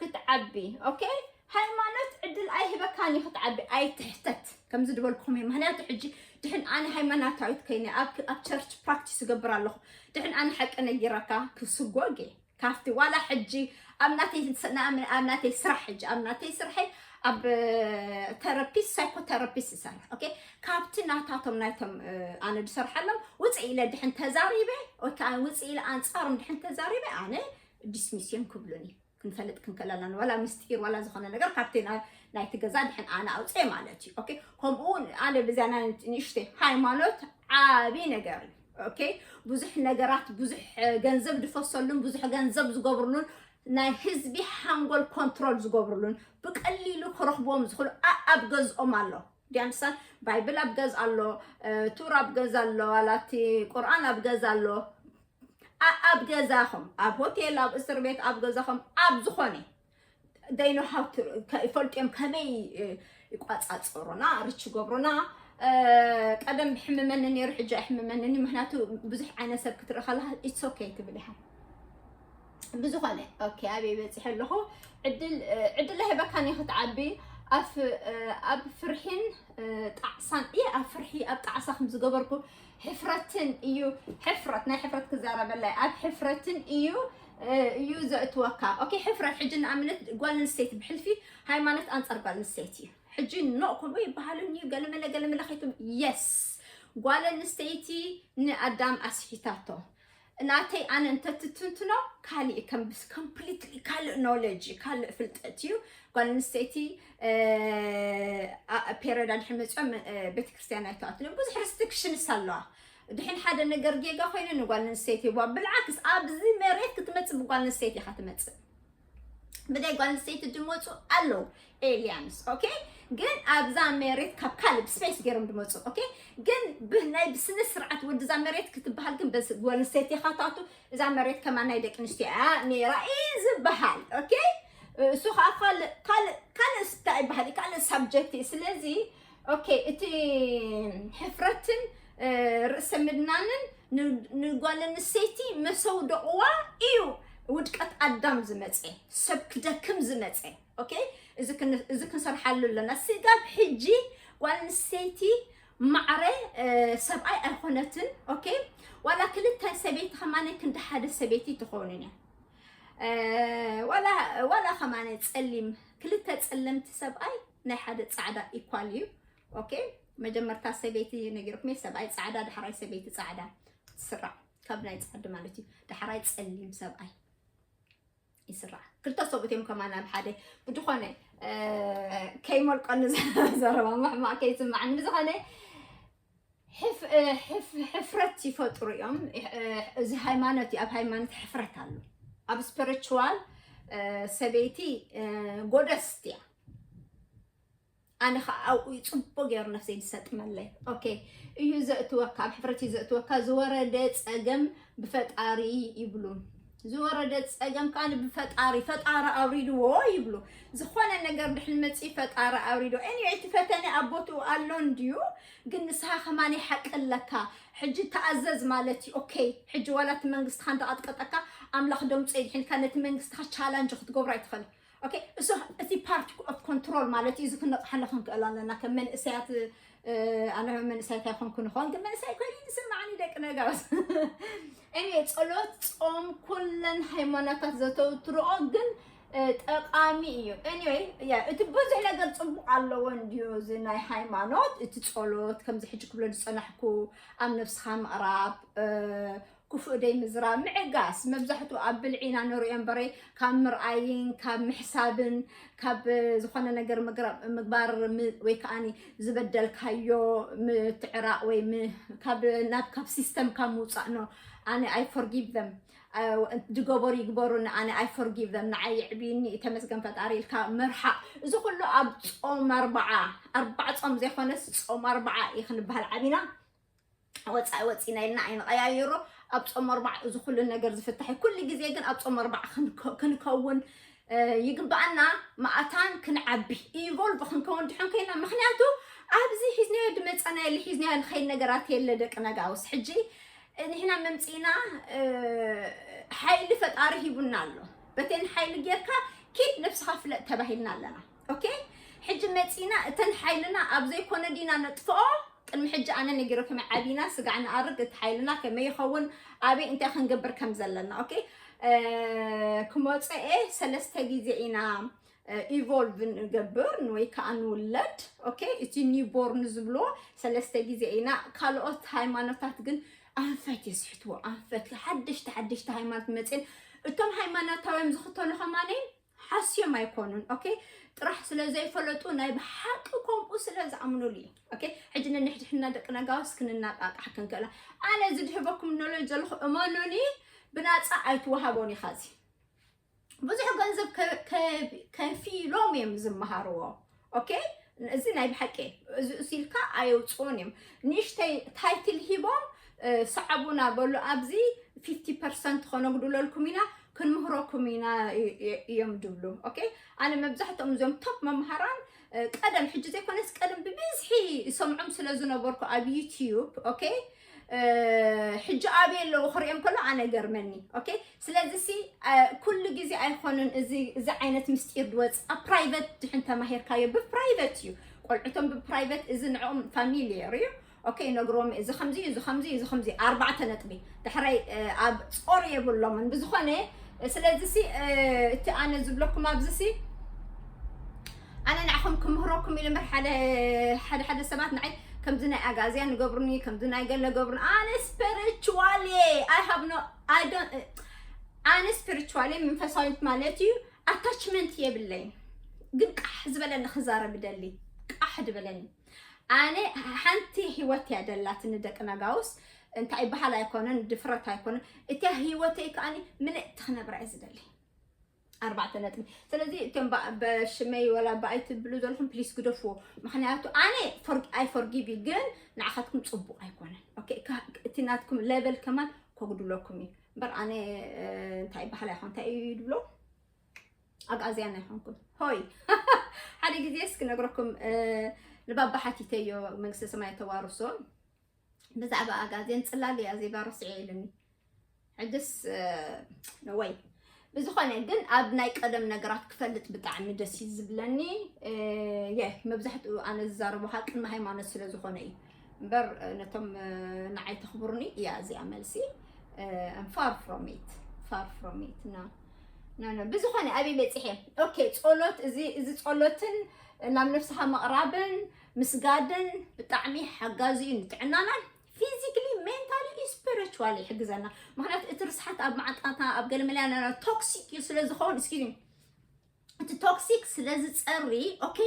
ክትዓቢ okay። ሃይማኖት ዕድል ኣይህበካን እዩ ክትዓቢ ኣይትሕተት። ከምዚ ዝበልኩኹም እዩ ምክንያቱ ሕጂ ድሕን ኣነ ሃይማኖታዊት ከይነ ኣብ ቸርች ፕራክቲስ እገብር ኣለኹ። ድሕን ኣነ ሓቂ ነጊረካ ክስጎጌ ካብቲ ዋላ ሕጂ ኣብ ናተይ ኣብ ናተይ ስራሕ ሕጂ ኣብ ናተይ ስርሐይ ኣብ ተረፒስት ሳይኮተረፒስት ይሰርሕ okay። ካብቲ ናታቶም ናይቶም ኣነ ዝሰርሓሎም ውፅእ ኢለ ድሕን ተዛሪበ ወይ ከዓ ውፅእ ኢለ ኣንፃሮም ድሕን ተዛሪበ ኣነ ዲስሚስ እዮም ክብሉኒ። ክንፈልጥ ክንከለና ዋላ ምስጢር ዋላ ዝኾነ ነገር ካብቲ ናይቲ ገዛ ድሕን ኣነ ኣውፅኤ ማለት እዩ okay። ከምኡ እውን ኣነ ብዚያ ናይ ንእሽተይ ሃይማኖት ዓብይ ነገር እዩ okay። ብዙሕ ነገራት ብዙሕ ገንዘብ ዝፈሰሉን ብዙሕ ገንዘብ ዝገብርሉን ናይ ህዝቢ ሓንጎል ኮንትሮል ዝገብርሉን ብቀሊሉ ክረኽብዎም ዝኽእሉ ኣብ ገዝኦም ኣሎ። ዲያንሳን ባይብል ኣብ ገዛ ኣሎ፣ ቱር ኣብ ገዛ ኣሎ፣ ዋላቲ ቁርኣን ኣብ ገዛ ኣሎ። ኣብ ገዛኹም ኣብ ሆቴል ኣብ እስር ቤት ኣብ ገዛኹም ኣብ ዝኾነ they know how to ይፈልጡ እዮም ከመይ ይቋፃፀሩና ሪች ይገብሩና። ቀደም ሕምመኒ ነይሩ ሕጂ ኣይሕምመንን እዩ ምክንያቱ ብዙሕ ዓይነት ሰብ ክትርኢ ከለካ it's okay ትብል ኢኻ። ብዝኾነ okay ኣበይ በፂሐ ኣለኹ። ዕድል ዕድል ኣይህበካን እዩ ክትዓቢ ኣብ ፍርሒን ጣዕሳን እየ ኣብ ፍርሒ ኣብ ጣዕሳ ከም ዝገበርኩ ሕፍረትን እዩ። ሕፍረት ናይ ሕፍረት ክዛረበላይ ኣብ ሕፍረትን እዩ እዩ ዘእትወካ okay። ሕፍረት ሕጂ ንኣብነት ጓል ኣንስተይቲ ብሕልፊ ሃይማኖት ኣንፃር ጓል ኣንስተይቲ እዩ ሕጂ ኖ ከምኡ ይበሃልን እዩ ገለመለ ገለመለ ከይትም የስ ጓል ኣንስተይቲ ንኣዳም ኣስሒታቶ ናተይ ኣነ እንተትትንትኖ ካልእ ከም completely ካልእ ኖሌጅ ካልእ ፍልጠት እዩ። ጓል ኣንስተይቲ ፔረዳ ድሕን መፅኦም ቤተክርስትያን ኣይተኣትልን ብዙሕ ሪስትሪክሽንስ ኣለዋ። ድሕን ሓደ ነገር ጌጋ ኮይኑ ንጓል ኣንስተይቲ ዋ ብልዓክስ ኣብዚ መሬት ክትመፅእ ብጓል ኣንስተይቲ ኢኻ ትመፅእ። ብደይ ጓል ኣንስተይቲ ዝመፁ ኣለዉ ኤልያንስ okay። ግን ኣብዛ መሬት ካብ ካልእ ብስፔስ ገይሮም ዝመፁ okay። ግን ብናይ ብስነ ስርዓት ወድዛ መሬት ክትበሃል ግን በስ ጓል ኣንስተይቲ ኢኻ ትኣቱ። እዛ መሬት ከማን ናይ ደቂ ኣንስትዮ እያ ነይራ እዩ ዝበሃል okay። እሱ ከዓ ካልእ ካልእ ካልእ እንታይ ይበሃል እዩ ካልእ ሳብጀክት እዩ። ስለዚ okay እቲ ሕፍረትን ርእሰ ምድናንን ንጓል ኣንስተይቲ መሰውደቕዋ እዩ ውድቀት ኣዳም ዝመፀ፣ ሰብ ክደክም ዝመፀ። ኦኬ፣ እዚ ክንሰርሓሉ ኣለና። ስጋብ ሕጂ ጓል ኣንስተይቲ ማዕረ ሰብኣይ ኣይኮነትን። ኦኬ፣ ዋላ ክልተ ሰበይቲ ከማነ ክንዲ ሓደ ሰበይቲ ትኸውን እያ። ዋላ ከማነ ፀሊም ክልተ ፀለምቲ ሰብኣይ ናይ ሓደ ፃዕዳ ኢኳል እዩ። ኦኬ፣ መጀመርታ ሰበይቲ ነጊርኩም፣ ሰብኣይ ፃዕዳ፣ ዳሕራይ ሰበይቲ ፃዕዳ ትስራዕ፣ ካብ ናይ ፃዕዲ ማለት እዩ። ዳሕራይ ፀሊም ሰብኣይ ይስራዕ። ክልተ ሰብኡት እዮም ከማን ኣብ ሓደ። ብድኾነ ከይመልቀኒ ዘረባ ማሕማቅ ከይስማዕኒ። ብዝኾነ ሕፍረት ይፈጥሩ እዮም። እዚ ሃይማኖት እዩ። ኣብ ሃይማኖት ሕፍረት ኣሎ። ኣብ ስፒሪቹዋል ሰበይቲ ጎደስት እያ። ኣነ ከዓ ኣብኡ እዩ ፅቡቅ ገይሩ ነፍሰይ ዝሰጥመለይ። ኦኬ፣ እዩ ዘእትወካ፣ ኣብ ሕፍረት እዩ ዘእትወካ። ዝወረደ ፀገም ብፈጣሪ ይብሉ። ዝወረደ ፀገም ከዓ ብፈጣሪ፣ ፈጣሪ ኣውሪድዎ ይብሉ። ዝኾነ ነገር ድሕን መፂ ፈጣሪ ኣውሪዶ። ኤኒዌይ፣ እቲ ፈተነ ኣብ ቦትኡ ኣሎ እንድዩ፣ ግን ንስኻ ከማን ሓቂ ኣለካ። ሕጂ ተኣዘዝ ማለት እዩ። ኦኬ፣ ሕጂ ዋላ እቲ መንግስትኻ እንዳቐጥቀጠካ ኣምላኽ ደምፆ ይድሕንካ፣ ነቲ መንግስትኻ ቻላንጅ ክትገብሮ ኣይትኽእል። ኦኬ፣ እሱ እቲ ፓርት ኦፍ ኮንትሮል ማለት እዩ። እዚ ክንነቕሓሉ ክንክእል ኣለና ከም መንእሰያት። ኣነ መንእሰያት ኣይኮንኩ ንኾን፣ ግን መንእሰያት ኮይኑ ዝስማዕኒ ደቂ ነጋውስ። እኔ ጸሎት፣ ጾም፣ ኩለን ሃይማኖታት ዘተውትርኦ ግን ጠቃሚ እዩ። ኤኒዌይ፣ ያ፣ እቲ ብዙሕ ነገር ጽቡቅ ኣለዎ እንድዩ፣ እዚ ናይ ሃይማኖት፣ እቲ ጸሎት፣ ከምዚ ሕጂ ክብሎ ዝጸናሕኩ፣ ኣብ ነብስኻ ምቕራብ፣ ክፉእ ደይ ምዝራብ፣ ምዕጋስ። መብዛሕትኡ ኣብ ብልዒና ንሪኦ እምበረይ፣ ካብ ምርኣይን ካብ ምሕሳብን ካብ ዝኾነ ነገር ምግባር፣ ወይ ከዓኒ ዝበደልካዮ ምትዕራቕ ወይ ናብ፣ ካብ ሲስተም ካብ ምውፃእ፣ ኖ፣ ኣነ I forgive them፣ ዝገበሩ ይግበሩኒ፣ ኣነ I forgive them፣ ንዓይ የዕብይኒ፣ ተመስገን ፈጣሪ ኢልካ ምርሓቕ። እዚ ኩሉ ኣብ ጾም ኣርብዓ፣ ኣርብዓ ጾም ዘይኮነስ ጾም ኣርብዓ እዩ ክንበሃል ዓቢና። ወፃኢ ወፂና ኢልና ኣይንቐያይሮ። ኣብ ጾም ኣርብዓ እዚ ኩሉ ነገር ዝፍታሕ እዩ። ኩሉ ግዜ ግን ኣብ ጾም ኣርብዓ ክንከውን ይግባኣና። ማእታን ክንዓቢ፣ ኢቮልቭ ክንከውን ድሕን ኮይና፣ ምክንያቱ ኣብዚ ሒዝናዮ ድመፀና የለ፣ ሒዝናዮ ንኸይድ ነገራት የለ። ደቂ ነጋውስ ሕጂ ንሕና መምፂና ሓይሊ ፈጣሪ ሂቡና ኣሎ። በተን ሓይሊ ጌርካ ኪድ ነብስኻ ፍለጥ ተባሂልና ኣለና። ኦኬ፣ ሕጂ መፂና እተን ሓይልና ኣብ ዘይኮነ ዲና ነጥፍኦ። ቅድሚ ሕጂ ኣነ ነጊረኩም ዓቢና ስጋዕ ንኣርግ፣ እቲ ሓይልና ከመይ ይኸውን፣ ኣበይ እንታይ ክንገብር ከም ዘለና። ኦኬ፣ ክመፀኤ ሰለስተ ግዜ ኢና ኢቮልቭ ንገብር ወይ ከዓ ንውለድ። ኦኬ፣ እቲ ኒውቦርን ዝብሎ ሰለስተ ግዜ ኢና። ካልኦት ሃይማኖታት ግን ኣንፈት የስሕትዎ፣ ኣንፈት ሓደሽቲ ሓደሽቲ ሃይማኖት መፅን። እቶም ሃይማኖታውያን ዝኽተሉ ከማነይ ሓስዮም ኣይኮኑን። ኦኬ፣ ጥራሕ ስለ ዘይፈለጡ ናይ ብሓቂ ከምኡ ስለ ዝኣምኑሉ እዩ። ኦኬ፣ ሕጂ ነንሕድሕድና ደቂ ነጋውስ ክንናቃቃሕ ክንክእላ። ኣነ ዝድህበኩም ኖሎጅ ዘለኹ እመኑኒ፣ ብናፃ ኣይትወሃቦን ኢኻ። እዚ ብዙሕ ገንዘብ ከፊሎም እዮም ዝመሃርዎ። ኦኬ፣ እዚ ናይ ብሓቂ እዚ እሲልካ ኣየውፅኡን እዮም። ንእሽተይ ታይትል ሂቦም ሰዓቡና በሉ፣ ኣብዚ ፊፍቲ ፐርሰንት ከነጉድለልኩም ኢና፣ ክንምህረኩም ኢና እዮም ድብሉ። ኦኬ፣ ኣነ መብዛሕትኦም እዞም ቶፕ መምሃራን ቀደም፣ ሕጂ ዘይኮነስ ቀደም ብብዝሒ ይሰምዖም ስለ ዝነበርኩ ኣብ ዩቲዩብ። ኦኬ፣ ሕጂ ኣበይ ኣለዉ ክሪኦም ከሎ ኣነ ገርመኒ። ኦኬ፣ ስለዚ ሲ ኩሉ ግዜ ኣይኮነን እዚ፣ እዚ ዓይነት ምስጢር ድወፅ ኣብ ፕራይቨት ድሕን ተማሂርካዮ፣ ብፕራይቨት እዩ። ቆልዕቶም ብፕራይቨት፣ እዚ ንዕኦም ፋሚሊየር እዩ። ኦኬ፣ ነግሮም፣ እዚ ከምዚ፣ እዚ ከምዚ፣ እዚ ከምዚ፣ ኣርባዕተ ነጥቢ። ድሕራይ ኣብ ጾር የብሎምን። ብዝኾነ ስለዚ ሲ እቲ ኣነ ዝብለኩም ኣብዚ ሲ ኣነ ንዓኹም ክምህረኩም ኢለ እምበር፣ ሓደ ሓደ ሰባት ንዓይ ከምዚ ናይ ኣጋዝያን ገብሩኒ፣ ከምዚ ናይ ገለ ገብሩኒ። ኣነ ስፒሪቹዋል እየ። I have no, I don't, ኣነ ስፒሪቹዋል እየ፣ መንፈሳዊት ማለት እዩ። ኣታችመንት የብለይን፣ ግን ቃሕ ዝበለኒ ክዛረብ ደሊ፣ ቃሕ ዝበለኒ። ኣነ ሓንቲ ህይወት እያ ደላትኒ፣ ደቂ ነጋውስ እንታይ ይበሃል ኣይኮነን፣ ድፍረት ኣይኮነን። እታ ህይወተይ ከኣኒ ምልእቲ ክነብራ እየ ዝደሊ። ኣርባዕተ ነጥቢ። ስለዚ እቶም በሽመይ ወላ ብኣይ ትብሉ ዘለኹም ፕሊስ ግደፍዎ። ምክንያቱ ኣነ ኣይ ፎርጊቭ ዩ፣ ግን ንዓኻትኩም ፅቡቅ ኣይኮነን። ኦኬ፣ እቲ ናትኩም ሌቨል ከማን ከጉድለኩም እዩ እምበር ኣነ እንታይ ይበሃል ኣይኮን፣ እንታይ እዩ ድብሎ፣ ኣግኣዝያን ኣይኮንኩም። ሆይ ሓደ ግዜ እስኪ ነግረኩም፣ ንባባ ሓቲተዮ መንግስተ ሰማይ ተዋርሶ። ብዛዕባ ኣጋዜን ጽላል እያ ዜባ ረስዐ ኢሉኒ። ሕጅስ ወይ ብዝኾነ ግን ኣብ ናይ ቀደም ነገራት ክፈልጥ ብጣዕሚ ደስ እዩ ዝብለኒ። የ መብዛሕትኡ ኣነ ዝዛረቦ ከዓ ቅድሚ ሃይማኖት ስለ ዝኾነ እዩ እምበር ነቶም ንዓይ ተኽብሩኒ እያ እዚኣ መልሲ። Far from it, far from it። ና ና ና ብዝኾነ ኣበይ በፂሐ? ኦኬ፣ ጸሎት እዚ እዚ ጸሎትን ናብ ነፍስኻ ምቕራብን ምስጋድን ብጣዕሚ ሓጋዚ እዩ ንጥዕናናን፣ physically, mentally, spiritually ይሕግዘና። ምክንያቱ እቲ ርስሓት ኣብ መዓንጣና ኣብ ገለመለና ቶክሲክ እዩ ስለ ዝኸውን እስኪ እቲ ቶክሲክ ስለ ዝፀሪ ኦኬ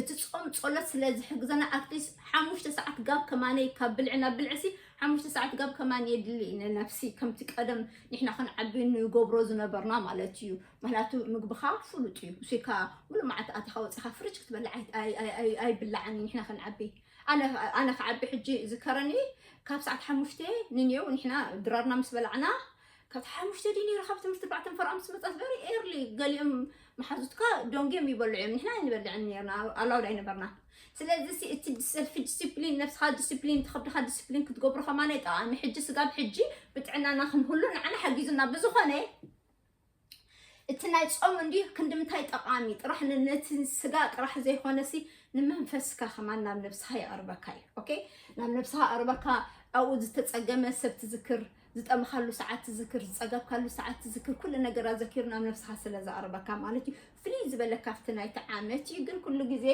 እቲ ጾም ጸሎት ስለ ዝሕግዘና ኣትሊስት ሓሙሽተ ሰዓት ጋብ ከማነይ ካብ ብልዒ ናብ ብልዕሲ ሓሙሽተ ሰዓት ጋብ ከማን የድሊ ንነፍሲ ከምቲ ቀደም ንሕና ክንዓቢ ንገብሮ ዝነበርና ማለት እዩ። ምክንያቱ ምግብኻ ፍሉጥ እዩ። እሱካ ሙሉ መዓት ኣቲኻ ወፂኻ ፍርጅ ክትበልዕ ኣይብላዕን ንሕና ክንዓቢ ኣነ ክዓቢ ሕጂ ዝከረኒ ካብ ሰዓት ሓሙሽተ ንንየው ንሕና ድራርና ምስ በላዕና ካብ ሓሙሽተ ድዩ ነይሩ ካብ ትምህርቲ ኣርባዕተ ፈርዖም ምስ መፃት በሪ ኤርሊ ገሊኦም መሓዙትካ ዶንጌም ይበልዑ እዮም ንሕና ኣይንበልዕን ነርና ኣላውድ ኣይነበርና። ስለዚ እቲ ሰልፊ ዲስፕሊን ነብስኻ ዲስፕሊን ትኸብድኻ ዲስፕሊን ክትገብሩ ከማነ ጠቃሚ ሕጂ ስጋብ ሕጂ ብጥዕናና ክንህሉ ንዓና ሓጊዙና ብዝኾነ እቲ ናይ ጾም እንዲ ክንድምታይ ጠቃሚ ጥራሕ ነቲ ስጋ ጥራሕ ዘይኮነሲ ንመንፈስካ ከማን ናብ ነብስኻ የቕርበካ እዩ። ኦኬ ናብ ነብስኻ ኣቕርበካ ኣብኡ ዝተጸገመ ሰብ ትዝክር ዝጠምኻሉ ሰዓት ትዝክር ዝጸገብካሉ ሰዓት ትዝክር ኩሉ ነገር ኣዘኪሩ ናብ ነብስኻ ስለ ዘቕርበካ ማለት እዩ። ፍልይ ዝበለ ካብቲ ናይቲ ዓመት እዩ ግን ኩሉ ግዜ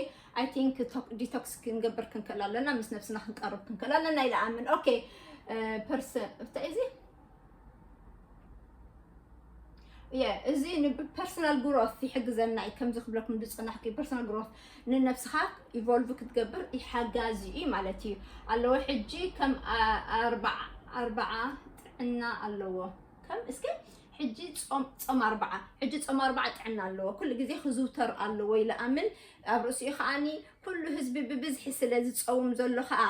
I think detox ክንገብር ክንክእል ኣለና ምስ ነብስና ክንቀርብ ክንክእል ኣለና ኢለ ኣምን። ኦኬ ፐርሰ እንታይ እዚ የ እዚ ንፐርሰናል ግሮት ይሕግዘና እዩ። ከምዚ ክብለኩም ዝፅናሕኩ ፐርሰናል ግሮት ንነብስኻ ኢቮልቭ ክትገብር ይሓጋዚ እዩ ማለት እዩ ኣለዎ። ሕጂ ከም ኣርባዓ ጥዕና ኣለዎ። ከም እስኪ ሕጂ ጾም ኣርባዓ ሕጂ ጾም ኣርባዓ ጥዕና ኣለዎ። ኩሉ ግዜ ክዝውተር ኣለዎ ይለኣምን ኣብ ርእሲኡ ከዓኒ ኩሉ ህዝቢ ብብዝሒ ስለ ዝፀውም ዘሎ ከዓ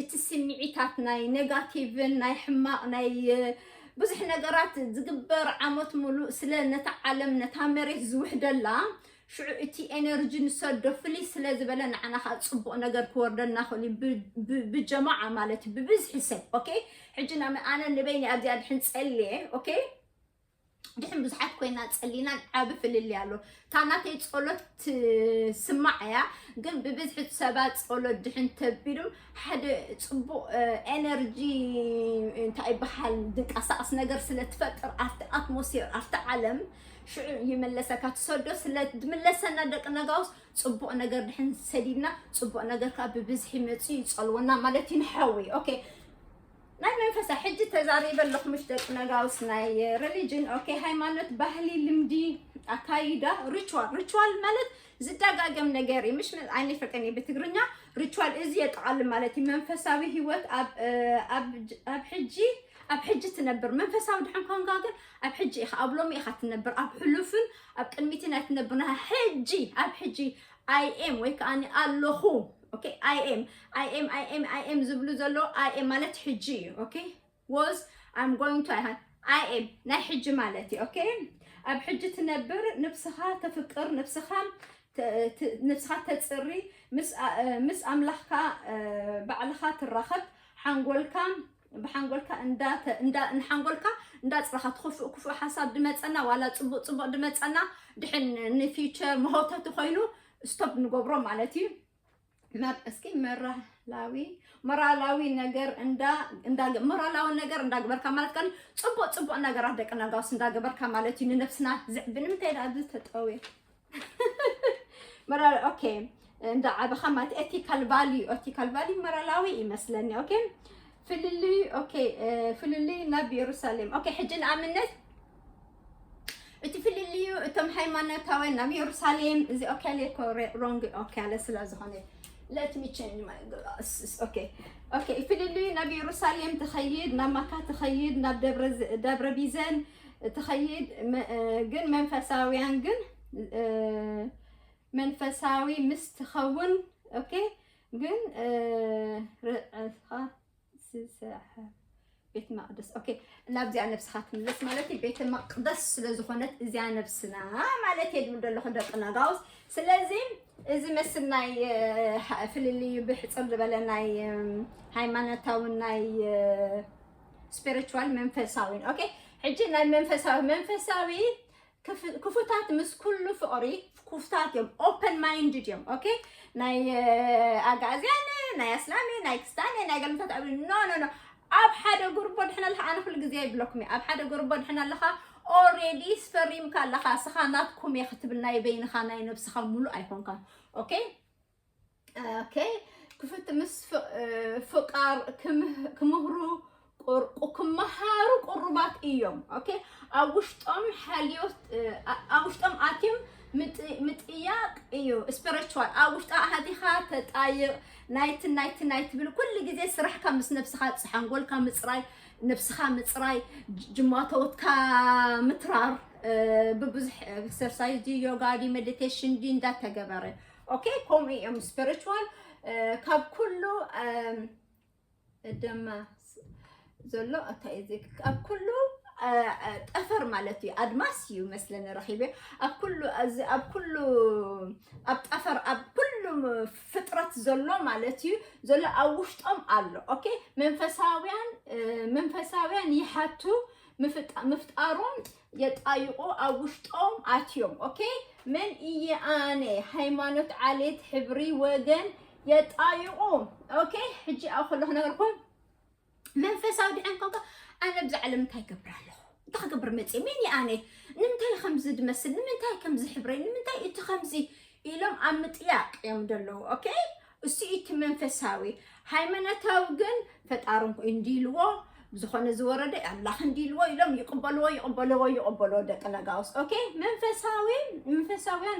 እቲ ስምዒታት ናይ ኔጋቲቭን ናይ ሕማቕ ናይ ብዙሕ ነገራት ዝግበር ዓመት ሙሉእ ስለ ነታ ዓለም ነታ መሬት ዝውሕደላ ሽዑ እቲ ኤነርጂ ንሰዶ ፍልይ ስለ ዝበለ ንዓና ከዓ ፅቡቕ ነገር ክወርደና ክእል ብጀማዓ ማለት እዩ ብብዝሒ ሰብ ኦኬ። ሕጂ ና ኣነ ንበይኒ ኣብዚኣ ድሕን ፀልየ ኦኬ ድሕን ብዙሓት ኮይና ፀሊና ዓቢ ፍልልይ ኣሎ። እታ ናተይ ፀሎት ትስማዕ እያ ግን ብብዝሒ ሰባት ፀሎት ድሕን ተቢሉ ሓደ ፅቡቅ ኤነርጂ እንታይ ይበሃል ድንቀሳቀስ ነገር ስለ ትፈጥር ኣብቲ ኣትሞስፌር ኣብቲ ዓለም ሽዑ ይመለሰካ ትሰዶ ስለ ድምለሰና ደቂ ነጋውስ ፅቡቅ ነገር ድሕን ሰዲድና ፅቡቅ ነገር ከዓ ብብዝሒ መፅኡ ይፀልወና ማለት እዩ ንሓዊ ኦኬ ናይ መንፈሳ ሕጂ ተዛሪበ ኣለኹ ምሽ ደቂ ነጋውስ ናይ ሪሊጅን ኦኬ ሃይማኖት ባህሊ ልምዲ ኣካይዳ ሪቹዋል ሪቹዋል ማለት ዝደጋገም ነገር እዩ ምሽ ኣይነፈልጠን እዩ ብትግርኛ ሪቹዋል እዚ የጠቓልል ማለት እዩ መንፈሳዊ ህይወት ኣብ ሕጂ ኣብ ሕጂ ትነብር መንፈሳዊ ድሕን ኮንካ ግን ኣብ ሕጂ ኢኻ ኣብ ሎሚ ኢኻ ትነብር ኣብ ሕሉፍን ኣብ ቅድሚትን ኣይትነብር ሕጂ ኣብ ሕጂ I am ወይ ከዓ ኣለኹ okay I am I am I am I am ዝብሉ ዘሎ I am ማለት ሕጂ እዩ okay was I'm going to I am ናይ ሕጂ ማለት እዩ okay ኣብ ሕጂ ትነብር ንብስኻ ተፍቅር ንብስኻ ንብስኻ ተፅሪ ምስ ኣምላኽካ ባዕልኻ ትራኸብ ሓንጎልካ ብሓንጎልካ ንሓንጎልካ እንዳፅረኻ ትኽፉእ ክፉእ ሓሳብ ድመፀና ዋላ ፅቡቅ ፅቡቅ ድመፀና ድሕን ንፊውቸር መሆተቲ ኮይኑ ስቶፕ ንገብሮ ማለት እዩ። እስኪ መራላዊ መራላዊ ነገር እንዳ እንዳ መራላዊ ነገር እንዳግበርካ ማለት ከ ፅቡቅ ፅቡቅ ነገራት ደቂ ነጋውስ እንዳገበርካ ማለት እዩ ንነብስና ዝዕቢ ንምንታይ ደኣ ኣብዚ ተጠውየ መራል okay እንዳ ዓበኻ ማለት ethical value ethical value መራላዊ ይመስለኒ okay ፍልልይ okay ፍልልይ ናብ ኢየሩሳሌም okay ሕጂ ንኣብነት እቲ ፍልልዩ እቶም ሃይማኖታውያን ናብ ኢየሩሳሌም እዚ okay ሮንግ okay ኣለ ስለ ዝኾነ let me change my okay okay ፍልልዩ ናብ ኢየሩሳሌም ትኸይድ ናብ ማካ ትኸይድ ናብ ደብረ ቢዘን ትኸይድ ግን መንፈሳውያን ግን መንፈሳዊ ምስ ትኸውን okay ግን ርእስኻ ዝሰሓ ቤት መቅደስ። ኦኬ፣ ናብዚኣ ነብስኻ ትምለስ ማለት እዩ። ቤተ መቅደስ ስለ ዝኾነት እዚኣ ነብስና ማለት እየ ዝብል ዘለኹ ደቂ ነጋውስ። ስለዚ እዚ መስል ናይ ፍልልዩ ብሕፅር ዝበለ ናይ ሃይማኖታዊ ናይ ስፒሪቹዋል መንፈሳዊ። ኦኬ፣ ሕጂ ናይ መንፈሳዊ መንፈሳዊ ክፉታት ምስ ኩሉ ፍቕሪ ክፉታት እዮም። ኦፐን ማይንድድ እዮም። ኦኬ፣ ናይ ኣጋዝያን ናይ ኣስላሜ ናይ ክስታኔ ናይ ገልምታት ኣብ ኖ ኖ ኖ ኣብ ሓደ ጉርቦ ድሕና ኣለኻ። ኣነ ኩሉ ግዜ ይብለኩም እየ፣ ኣብ ሓደ ጉርቦ ድሕና ኣለኻ። ኦሬዲ ስፈሪምካ ኣለኻ። እስኻ ናትኩም እየ ክትብል ናይ በይንኻ ናይ ነብስኻ ሙሉእ ኣይኮንካ። ኦኬ፣ ኦኬ፣ ክፉት ምስ ፍቃር ክምህሩ ክመሃሩ ቅሩባት እዮም። ኦኬ፣ ኣብ ውሽጦም ሓልዮት ኣብ ውሽጦም ኣትዮም ምጥያቅ እዩ። ስፒሪቹዋል ኣብ ውሽጣ ኣሃቲኻ ተጣይቕ ናይቲ ናይቲ ናይ ትብል ኩሉ ግዜ ስራሕካ ምስ ነብስኻ ሓንጎልካ ምፅራይ፣ ነብስኻ ምፅራይ፣ ጅማቶትካ ምትራር ብብዙሕ ኤክሰርሳይዝ ዲ ዮጋ ዲ ሜዲቴሽን ዲ እንዳተገበረ። ኦኬ፣ ከምኡ እዮም ስፒሪቹዋል ካብ ኩሉ ደማ ዘሎ እንታይ እዚ ካብ ኩሉ ጠፈር ማለት እዩ ኣድማስ እዩ መስለኒ ረኺበ። ኣብ ኩሉ ኣብ ኩሉ ኣብ ጠፈር ኣብ ኩሉ ፍጥረት ዘሎ ማለት እዩ ዘሎ ኣብ ውሽጦም ኣሎ። ኦኬ፣ መንፈሳውያን መንፈሳውያን ይሓቱ ምፍጣሮም የጣይቁ ኣብ ውሽጦም ኣትዮም። ኦኬ፣ መን እየ ኣነ ሃይማኖት ዓሌት ሕብሪ ወገን የጣይቁ። ኦኬ፣ ሕጂ ኣብ ከለኹ ነገርኩም መንፈሳዊ ድሕን ኮንካ ኣነ ብዛ ዓለም እንታይ ገብር ኣለኹ? እንታይ ክገብር መፅእ? መን እየ ኣነ? ንምንታይ ከምዚ ድመስል? ንምንታይ ከምዚ ሕብረይ? ንምንታይ እቲ ከምዚ ኢሎም ኣብ ምጥያቅ እዮም ዘለዉ። ኦኬ፣ እሱ እቲ መንፈሳዊ። ሃይማኖታዊ ግን ፈጣሪ እንዲልዎ ብዝኾነ ዝወረደ ኣምላኽ እንዲልዎ ኢሎም ይቕበልዎ ይቕበልዎ ይቕበልዎ ደቂ ነጋውስ። ኦኬ፣ መንፈሳዊ መንፈሳውያን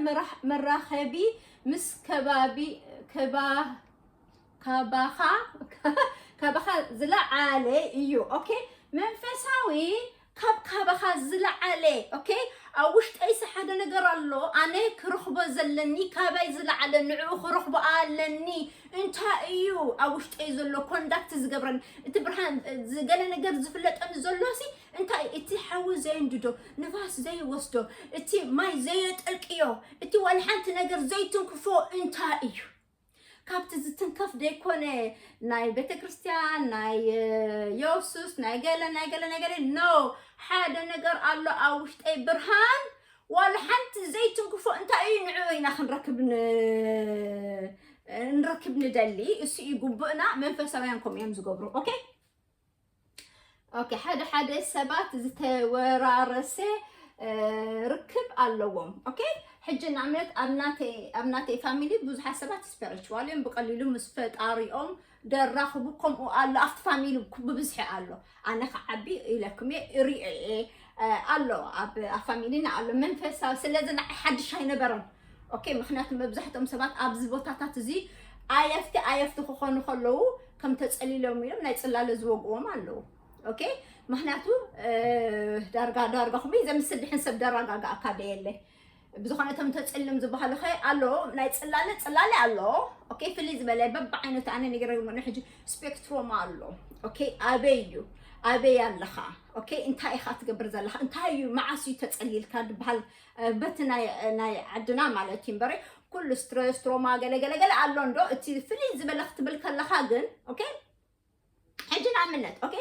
መራኸቢ ምስ ከባቢ ከባ ካባኻ ካባኻ ዝለዓለ እዩ። ኦኬ፣ መንፈሳዊ ካብ ካባኻ ዝለዓለ። ኦኬ፣ ኣብ ውሽጠይሲ ሓደ ነገር ኣሎ ኣነ ክረኽቦ ዘለኒ፣ ካባይ ዝለዓለ ንዕኡ ክረኽቦ ኣለኒ። እንታይ እዩ ኣብ ውሽጠይ ዘሎ ኮንዳክት ዝገብረኒ? እቲ ብርሃን ዝገለ ነገር ዝፍለጠኒ ዘሎሲ እንታይ? እቲ ሓዊ ዘየንድዶ፣ ንፋስ ዘይወስዶ፣ እቲ ማይ ዘየጠልቅዮ፣ እቲ ዋላ ሓንቲ ነገር ዘይትንክፎ እንታይ እዩ? ካብቲ ዝትንከፍ ደይኮነ ናይ ቤተክርስትያን ናይ የሱስ ናይ ገለ ናይ ገለ ናይ ገለ ኖ፣ ሓደ ነገር ኣሎ ኣብ ውሽጠይ ብርሃን። ዋላ ሓንቲ ዘይትንክፎ እንታይ እዩ? ንዕኡ ኢና ክንረክብ ንረክብ ንደሊ። እሱ እዩ ግቡእና። መንፈሳውያን ከምኡ እዮም ዝገብሩ። ኦኬ፣ ኦኬ፣ ሓደ ሓደ ሰባት ዝተወራረሰ ርክብ ኣለዎም። ኦኬ፣ ሕጂ ንኣብነት ኣብ ናተይ ኣብ ናተይ ፋሚሊ ብዙሓት ሰባት ስፒሪቹዋል እዮም፣ ብቀሊሉ ምስ ፈጣሪኦም ደራኽቡ። ከምኡ ኣሎ ኣብቲ ፋሚሊ ብብዝሒ ኣሎ። ኣነ ክዓቢ ኢለኩም እየ ሪኦ እየ ኣሎ ኣብ ፋሚሊና ኣሎ መንፈሳዊ። ስለዚ ንዓይ ሓድሽ ኣይነበረን። ኦኬ፣ ምክንያቱ መብዛሕትኦም ሰባት ኣብዚ ቦታታት እዚ ኣየፍቲ ኣየፍቲ ክኾኑ ከለዉ ከም ተጸሊሎም ኢሎም ናይ ጽላለ ዝወግዎም ኣለዉ። ኦኬ፣ ምክንያቱ ዳርጋ ዳርጋ ኩሚ ዘምስል ድሕን ሰብ ደራጋጋኣካ ደየለ። ብዝኾነ እቶም ተጸሊሎም ዝበሃሉ ኸ ኣሎ ናይ ጽላለ ጽላለ ኣሎ። ኦኬ፣ ፍልይ ዝበለ በብዓይነቱ ኣነ ነገር ሕጂ ስፔክትሮም ኣሎ። ኦኬ፣ ኣበይ እዩ ኣበይ ኣለኻ? ኦኬ፣ እንታይ ኢኻ ትገብር ዘለኻ? እንታይ እዩ መዓስ እዩ ተጸሊልካ ዝበሃል በቲ ናይ ናይ ዓድና ማለት እዩ እምበረ ኩሉ ስትረስ ትሮማ ገለገለገለ ኣሎ እንዶ። እቲ ፍልይ ዝበለ ክትብል ከለኻ ግን ኦኬ፣ ሕጂ ንኣብነት ኦኬ፣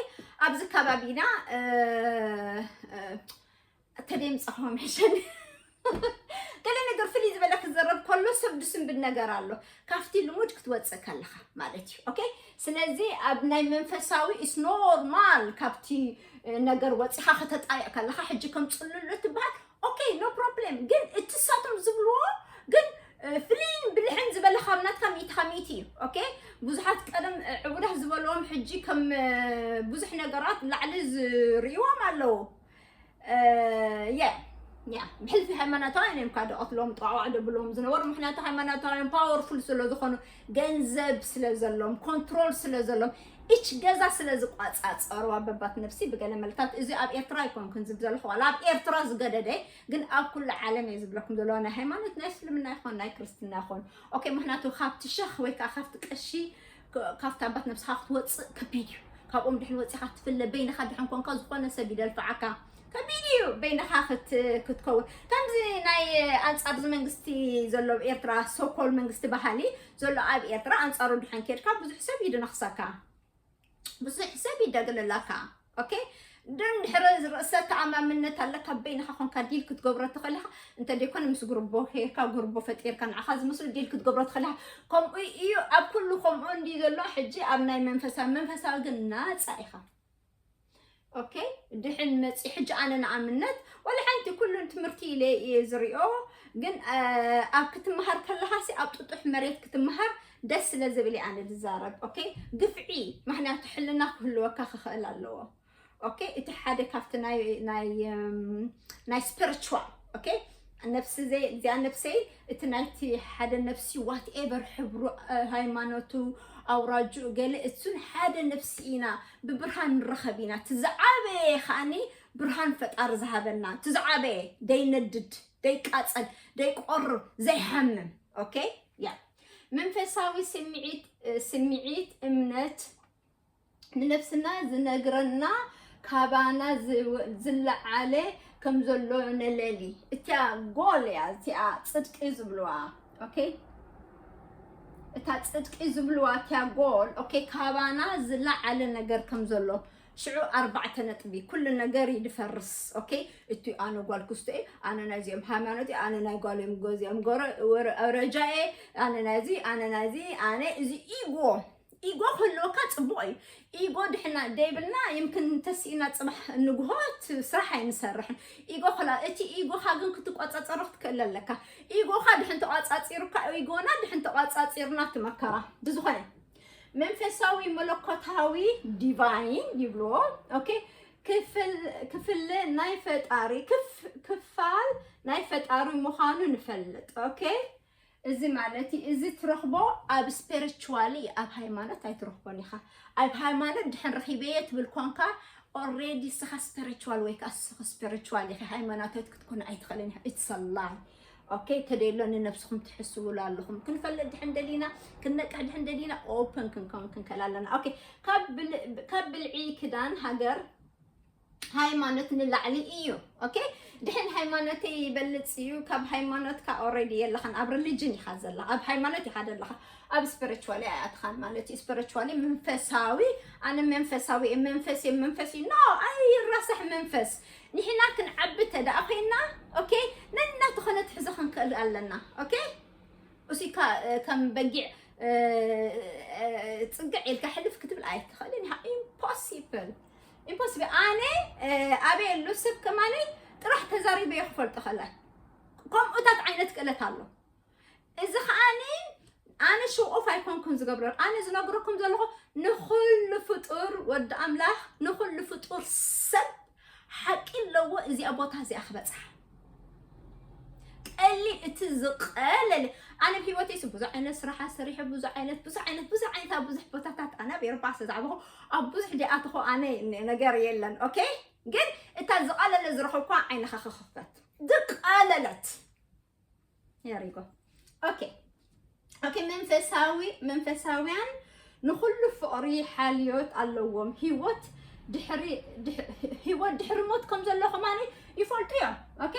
ኣብዚ ከባቢና ተደምፀኸም ሕሸን ገለ ነገር ፍልይ ዝበለ ክዘረብ ከሎ ሰብ ድስንብድ ነገር ኣሎ። ካብቲ ልሙድ ክትወፅእ ከለኻ ማለት እዩ። ኦኬ፣ ስለዚ ኣብ ናይ መንፈሳዊ ኢስ ኖርማል ካብቲ ነገር ወፂኻ ከተጣየቕ ከለኻ ሕጂ ከም ፅልሉ ትበሃል። ኦኬ፣ ኖ ፕሮብሌም። ግን እቲ ሳቶም ዝብልዎ ግን ፍልይን ብልሕን ዝበለ ካብ ናትካ ሚእቲ ካብ ሚእቲ እዩ። ኦኬ፣ ብዙሓት ቀደም ዕቡዳት ዝበልዎም ሕጂ ከም ብዙሕ ነገራት ላዕሊ ዝርእይዎም ኣለዉ። ያ ያ ብሕልፊ ሃይማኖታውያን እዮም ካደ ቀትሎም ጠዋዕዶ ብሎም ዝነበሩ። ምክንያቱ ሃይማኖታውያን ፓወርፉል ስለ ዝኾኑ፣ ገንዘብ ስለ ዘሎም፣ ኮንትሮል ስለ ዘሎም፣ ኢች ገዛ ስለ ዝቋጻጸሩ ኣበባት ነብሲ ብገለ መልታት እዚ ኣብ ኤርትራ ኣይኮንኩን ዝብ ዘለኹ ዋላ ኣብ ኤርትራ ዝገደደ ግን ኣብ ኩሉ ዓለም እየ ዝብለኩም ዘለዋ ናይ ሃይማኖት ናይ እስልምና ይኾን ናይ ክርስትና ይኾን። ኦኬ፣ ምክንያቱ ካብቲ ሸኽ ወይ ከዓ ካብቲ ቀሺ ካብቲ ኣባት ነብስኻ ክትወፅእ ከቢድ እዩ። ካብኦም ድሕን ወፂኻ ትፍለ፣ በይንኻ ድሕን ኮንካ ዝኾነ ሰብ ይደልፍዓካ። ከቢድ እዩ በይንኻ ክት- ክትከውን። ከምዚ ናይ ኣንጻር እዚ መንግስቲ ዘሎ ኣብ ኤርትራ፣ ሶኮል መንግስቲ በሃሊ ዘሎ ኣብ ኤርትራ፣ ኣንጻሩ ድሕን ኬድካ ብዙሕ ሰብ ይድነኽሰካ፣ ብዙሕ ሰብ ይደግልለካ። ኦኬ፣ ድን ድሕሪ ርእሰ ተኣማምነት ኣለካ፣ በይንኻ ኮንካ ዲል ክትገብሮ ትኽእል ኢኻ። እንተ ደይኮነ ምስ ጉርቦ ኬርካ፣ ጉርቦ ፈጢርካ ንዓኻ ዝመስሉ ዲል ክትገብሮ ትኽእል ኢኻ። ከምኡ እዩ፣ ኣብ ኩሉ ከምኡ እንዲ ዘሎ። ሕጂ ኣብ ናይ መንፈሳዊ፣ መንፈሳዊ ግን ናጻ ኢኻ። ኦኬ፣ ድሕን መጺ። ሕጂ ኣነ ንኣብነት ወላ ሓንቲ ኩሉን ትምህርቲ ኢለ እየ ዝሪኦ፣ ግን ኣብ ክትመሃር ከለኻሲ ኣብ ጥጡሕ መሬት ክትመሃር ደስ ስለ ዝብል እየ ኣነ ዝዛረብ። ኦኬ፣ ግፍዒ፣ ምኽንያቱ ሕልና ክህልወካ ክኽእል ኣለዎ። ኦኬ፣ እቲ ሓደ ካብቲ ናይ ናይ እም፣ ናይ ስፒሪቹዋል፣ ኦኬ፣ ነፍሲ ዘይ እዚኣ ነፍሰይ፣ እቲ ናይቲ ሓደ ነፍሲ ዋትኤቨር ሕብሩ፣ ሃይማኖቱ፣ ኣውራጁ፣ ገለ እሱን ሓደ ነፍሲ ኢና። ብብርሃን ንረኸብ ኢና። እቲ ዝዓበየ ከኣኒ ብርሃን ፈጣሪ ዝሃበና፣ እቲ ዝዓበየ ደይነድድ፣ ደይቃጸል፣ ደይቆርብ፣ ዘይሓምም። ኦኬ፣ ያ መንፈሳዊ ስምዒት፣ ስምዒት እምነት ንነፍስና ዝነግረና ካባና ዝለዓለ ከም ዘሎ ነለሊ። እቲያ ጎል እያ፣ እቲኣ ጽድቂ ዝብልዋ። ኦኬ፣ እታ ጽድቂ ዝብልዋ እቲያ ጎል። ኦኬ፣ ካባና ዝለዓለ ነገር ከም ዘሎ። ሽዑ ኣርባዕተ ነጥቢ ኩሉ ነገር ይድፈርስ። ኦኬ፣ እቲ ኣነ ጓል ክስቶ እየ፣ ኣነ ናይዚኦም ሃይማኖት እየ፣ ኣነ ናይ ጓሎም ገዚኦም ጎረ- ወረ- ወረጃ እየ፣ ኣነ ናይዚ ኣነ ናይዚ ኣነ እዚ ኢጎ ኢጎ ክህልወካ ጽቡቕ እዩ። ኢጎ ድሕና ደይብልና ይምክን እንተስኢና ጽባሕ ንግሆ እቲ ስራሕ ኣይንሰርሕን። ኢጎ ክላ እቲ ኢጎኻ ግን ክትቆጻጸሮ ክትክእል ኣለካ። ኢጎኻ ድሕን ተቋጻጺሩካ ኢጎና ድሕን ተቋጻጺርና ትመከራ ብዝኾነ መንፈሳዊ መለኮታዊ ዲቫይን ይብልዎ። ኦኬ፣ ክፍል ክፍል ናይ ፈጣሪ ክፍ- ክፋል ናይ ፈጣሪ ምዃኑ ንፈልጥ። ኦኬ፣ እዚ ማለት እዩ። እዚ ትረኽቦ ኣብ ስፒሪቹዋሊ፣ ኣብ ሃይማኖት ኣይትረኽቦን ኢኻ። ኣብ ሃይማኖት ድሕን ረኺበየ ትብል ኮንካ ኦልሬዲ ንስኻ ስፒሪቹዋል ወይ ከዓ ንስኻ ስፒሪቹዋል ኢኻ። ሃይማኖታዊት ክትኮን ኣይትኽእልን ኢኻ። ኢትስ ላይ። ኦኬ፣ ተደሎ ንነብስኹም ትሕስውሉ ኣለኹም። ክንፈልጥ ድሕን ደሊና፣ ክንነቅሕ ድሕን ደሊና ኦፕን ክንከውን ክንክእል ኣለና። ኦኬ፣ ካብ ብልዒ ካብ ብልዒ ክዳን ሃገር ሃይማኖት ንላዕሊ እዩ። ኦኬ፣ ድሕን ሃይማኖተይ ይበልጽ እዩ። ካብ ሃይማኖትካ ኦልሬዲ የለኻን፣ ኣብ ሪሊጅን ኢኻ ዘላ፣ ኣብ ሃይማኖት ኢኻ ዘለኻ፣ ኣብ ስፒሪቹዋሊ ኣይኣትኻን ማለት እዩ። ስፒሪቹዋሊ መንፈሳዊ፣ ኣነ መንፈሳዊ እየ፣ መንፈስ እየ፣ መንፈስ እዩ። ኖ፣ ኣይረሳሕ መንፈስ። ንሕና ክንዓቢ ተደኣ ኮይና፣ ኦኬ፣ ነናተኾነ ትሕዞ ክንክእል ኣለና። ኦኬ፣ እሱካ ከም በጊዕ ጽግዕ ኢልካ ሕልፍ ክትብል ኣይትኽእልን ኢኻ። ኢምፖሲብል፣ ኢምፖሲብል። ኣነ ኣበይ ኣሎ ሰብ ከማነይ ጥራሕ ተዛሪበዮ ክፈልጦ ከላ ከምኡታት ዓይነት ክእለት ኣሎ። እዚ ከኣኒ ኣነ ሽው ኦፍ ኣይኮንኩን ዝገብሮ። ኣነ ዝነግረኩም ዘለኹ ንኹሉ ፍጡር ወዲ ኣምላኽ፣ ንኹሉ ፍጡር ሰብ ሓቂ ኣለዎ እዚኣ ቦታ እዚኣ ክበጽሕ። ቀሊል እቲ ዝቐለለ ኣነ ኣብ ህይወተይ ብዙሕ ዓይነት ስራሓት ሰሪሐ ብዙሕ ዓይነት ብዙሕ ዓይነት ብዙሕ ዓይነት ኣብ ብዙሕ ቦታታት ኣነ ኣብ ኤሮፓ ዝተዛዕበኹ ኣብ ብዙሕ ዲኣትኹ ኣነ ነገር የለን። ኦኬ፣ ግን እታ ዝቐለለ ዝረኸብኳ ዓይንኻ ክኽፈት ዝቐለለት። Here you go. ኦኬ፣ ኦኬ፣ መንፈሳዊ መንፈሳውያን ንኹሉ ፍቕሪ ሓልዮት ኣለዎም። ህይወት ድሕሪ ድሕ- ህይወት ድሕሪ ሞት ከም ዘሎ ከማኒ ይፈልጡ እዮም። ኦኬ፣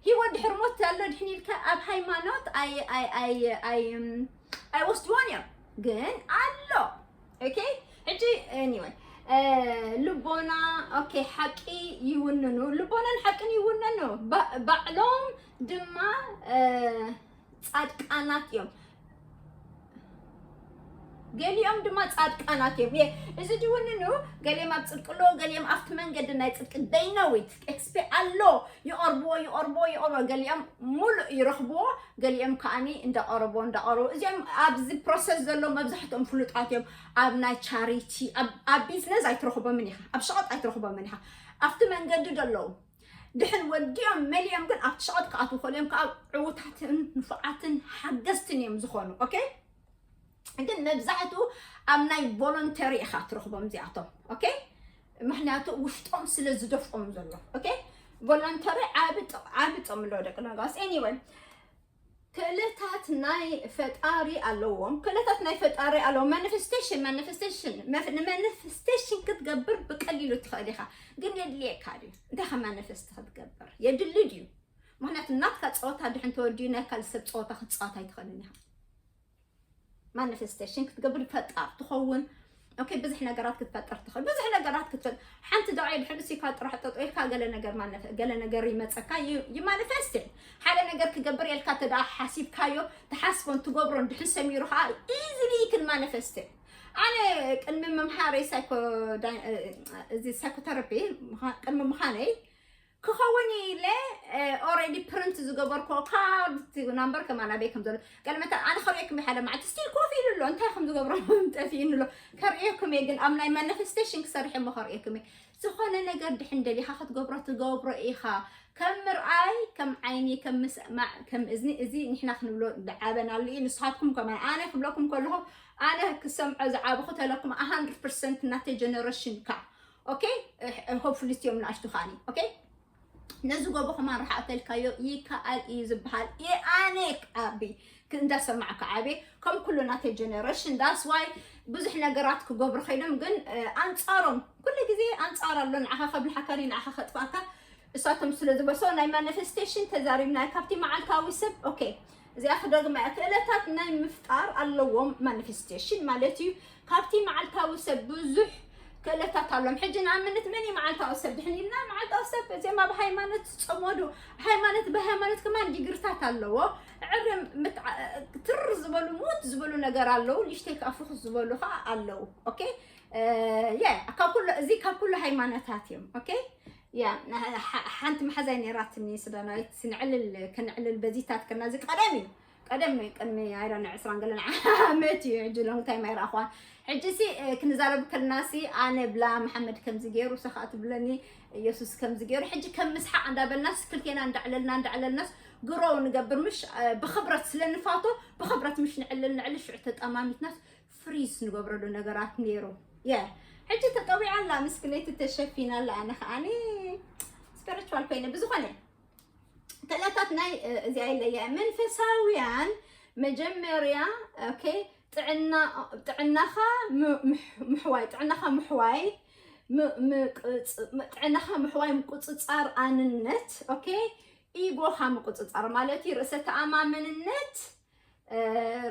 ህይወት ድሕሪ ሞት ኣሎ ድሕን ኢልካ ኣብ ሃይማኖት ኣይ ኣይ ኣይ ኣይ እም፣ ኣይወስድዎን እዮም፣ ግን ኣሎ። ኦኬ፣ ሕጂ ኤኒወይ ልቦና፣ ኦኬ፣ ሓቂ ይውንኑ፣ ልቦናን ሓቅን ይውንኑ፣ ባ- ባዕሎም ድማ እ፣ ጻድቃናት እዮም። ገሊኦም ድማ ጻድቃናት እዮም። የ- እዚ ድውንኑ ገሊኦም ኣብ ጽድቂ ኣለዉ፣ ገሊኦም ኣብቲ መንገዲ ናይ ጽድቂ ደይነዊት ኤክስፔ ኣሎ። ይቐርብዎ ይቐርብዎ ይቐርብዎ፣ ገሊኦም ሙሉእ ይረኽብዎ፣ ገሊኦም ከኣኒ እንዳቐረብዎ እንዳቐረቡ። እዚኦም ኣብዚ ፕሮሰስ ዘለዉ መብዛሕትኦም ፍሉጣት እዮም። ኣብ ናይ ቻሪቲ ኣብ ኣብ ቢዝነስ ኣይትረኽቦምን ኢኻ፣ ኣብ ሸቐጥ ኣይትረኽቦምን ኢኻ። ኣብቲ መንገዲ ደለዉ ድሕን ወዲኦም መሊኦም ግን ኣብቲ ሸቐጥ ክኣትዉ ከሎ እዮም ከዓ ዕዉታትን ንፉዓትን ሓገዝትን እዮም ዝኾኑ። ኦኬ፣ ግን መብዛሕትኡ ኣብ ናይ ቮለንተሪ ኢኻ ትረኽቦም እዚኣቶም። ኦኬ፣ ምክንያቱ ውሽጦም ስለ ዝደፍኦም ዘሎ። ኦኬ፣ ቮለንተሪ ዓቢ ጥቕ- ዓቢ ጥቕሚ ኣለዎ ደቂ ነጋስ። ኤኒወይ ክእለታት ናይ ፈጣሪ ኣለዎም። ክእለታት ናይ ፈጣሪ ኣለዎም። ማኒፌስቴሽን ማኒፌስቴሽን ንማኒፌስቴሽን ክትገብር ብቀሊሉ ትኽእል ኢኻ፣ ግን የድልየካ ድዩ? እንታይ ከ ማኒፌስት ክትገብር የድሊ ድዩ? ምክንያቱ ናትካ ፀወታ ድሕን ተወዲኡ ናይ ካልእ ሰብ ፀወታ ክትፃወት ኣይትኽእልን ኢኻ። ማኒፌስቴሽን ክትገብር ፈጣር ትኸውን። ኦኬ፣ ብዙሕ ነገራት ክትፈጥር ትኽእል። ብዙሕ ነገራት ክትፈጥር ሓንቲ ደቂ ድሕን ሲካ ጥራሕ ጠጦ ኢልካ ገለ ነገር ማነፈ ገለ ነገር ይመፀካ። ይማኒፌስት ሓደ ነገር ክገብር ኢልካ ተዳ ሓሲብካዮ፣ ትሓስቦን ትገብሮን ድሕን ሰሚሩ ከዓ ኢዚሊ ይክን ማኒፌስት። ኣነ ቅድሚ ምምሃረይ ሳይኮ እዚ ሳይኮተራፒ ቅድሚ ምዃነይ ክኸውን ኢለ ኦሬዲ ፕሪንት ዝገበርኮ ካርድ ናምበር ከማን ኣበይ ከም ዘሎ ቀለመታ ኣነ ከርእየኩም ሓደ መዓልቲ ስቲል ኮፍ ኢሉ ኣሎ። እንታይ ከም ዝገብሮ ጠፊእኒ ኣሎ። ከርእየኩም እየ ግን ኣብ ናይ ማኒፌስቴሽን ክሰርሕ እሞ ከርእየኩም እየ። ዝኾነ ነገር ድሕን ደሊኻ ክትገብሮ ትገብሮ ኢኻ። ከም ምርኣይ ከም ዓይኒ ከም ምስማዕ ከም እዝኒ እዚ ንሕና ክንብሎ ዝዓበናሉ እዩ። ንስኻትኩም ከማን ኣነ ክብለኩም ከለኹ ኣነ ክሰምዖ ዝዓበኹ ተለኩም ኣሃንድርድ ፐርሰንት ናተይ ጀነሬሽን ካ ኦኬ። ሆፕፉሊ ስቲዮም ንኣሽቱ ካኒ ኦኬ። ነዚ ጎቦ ከማን ርሓቕ ተልካዮ ይከኣል እዩ ዝበሃል። ኣነ ዓቢ እንዳሰማዕካ ዓብየ ከም ኩሉ ናተይ ጀነሬሽን ዳስ ዋይ ብዙሕ ነገራት ክገብሩ ኮይኖም ግን ኣንፃሮም ኩሉ ግዜ ኣንፃር ኣሎ። ንዓኻ ከብልሓካኒ ንዓኻ ከጥፋእካ እሳቶም ስለ ዝበሶ ናይ ማኒፌስቴሽን ተዛሪብና ካብቲ መዓልታዊ ሰብ ኦኬ። እዚኣ ክደግማ እያ። ክእለታት ናይ ምፍጣር ኣለዎም ማኒፌስቴሽን ማለት እዩ። ካብቲ መዓልታዊ ሰብ ብዙሕ ክእለታት ኣሎም። ሕጂ ንኣብነት መን እዩ መዓልታዊ ሰብ ድሕን ኢልና መዓልታዊ ሰብ እዚኦም ኣብ ሃይማኖት ዝፀመዱ ሃይማኖት ብሃይማኖት ከማን ዲግርታት ኣለዎ። ዕርም ትር ዝበሉ ሙት ዝበሉ ነገር ኣለዉ። ንእሽተይ ከዓ ፍኹስ ዝበሉ ከዓ ኣለዉ። ኦኬ የ ካብ ኩሉ እዚ ካብ ኩሉ ሃይማኖታት እዮም። ኦኬ ያ ሓንቲ መሓዛይ ነይራትኒ ሱዳናዊት ስንዕልል ከነዕልል በዚታት ከና እዚ ቀደም እዩ ቀደም ቅድሚ ኣይረነ ዕስራን ገለን ዓመት እዩ። ሕጂ ሎንግ ታይም ኣይረኣኽዋን። ሕጂ ሲ ክንዛረብ ከለና ሲ ኣነ ብላ መሓመድ ከምዚ ገይሩ ሰኻ ትብለኒ ኢየሱስ ከምዚ ገይሩ ሕጂ ከም ምስሓቅ እንዳበልናስ ክልቴና እንዳዕለልና እንዳዕለልናስ ግሮው ንገብር ምሽ ብኽብረት ስለ ንፋቶ ብኽብረት ምሽ ንዕልል ንዕልል ሽዑ ተጠማሚትናስ ፍሪዝ ንገብረሉ ነገራት ነይሩ። የ ሕጂ ተጠዊዓ ኣላ ምስክነይቲ ተሸፊና ኣላ። ኣነ ከዓኒ ስፒሪቹዋል ኮይነ ብዝኾነ ክእለታት ናይ እዚኣ ኢለያ መንፈሳውያን መጀመርያ ኦኬ ጥዕናኻ ምሕዋይ ጥዕናኻ ምሕዋይ ጥዕናኻ ምሕዋይ ምቁፅፃር ኣንነት ኦኬ ኢጎኻ ምቁፅፃር ማለት እዩ። ርእሰ ተኣማመንነት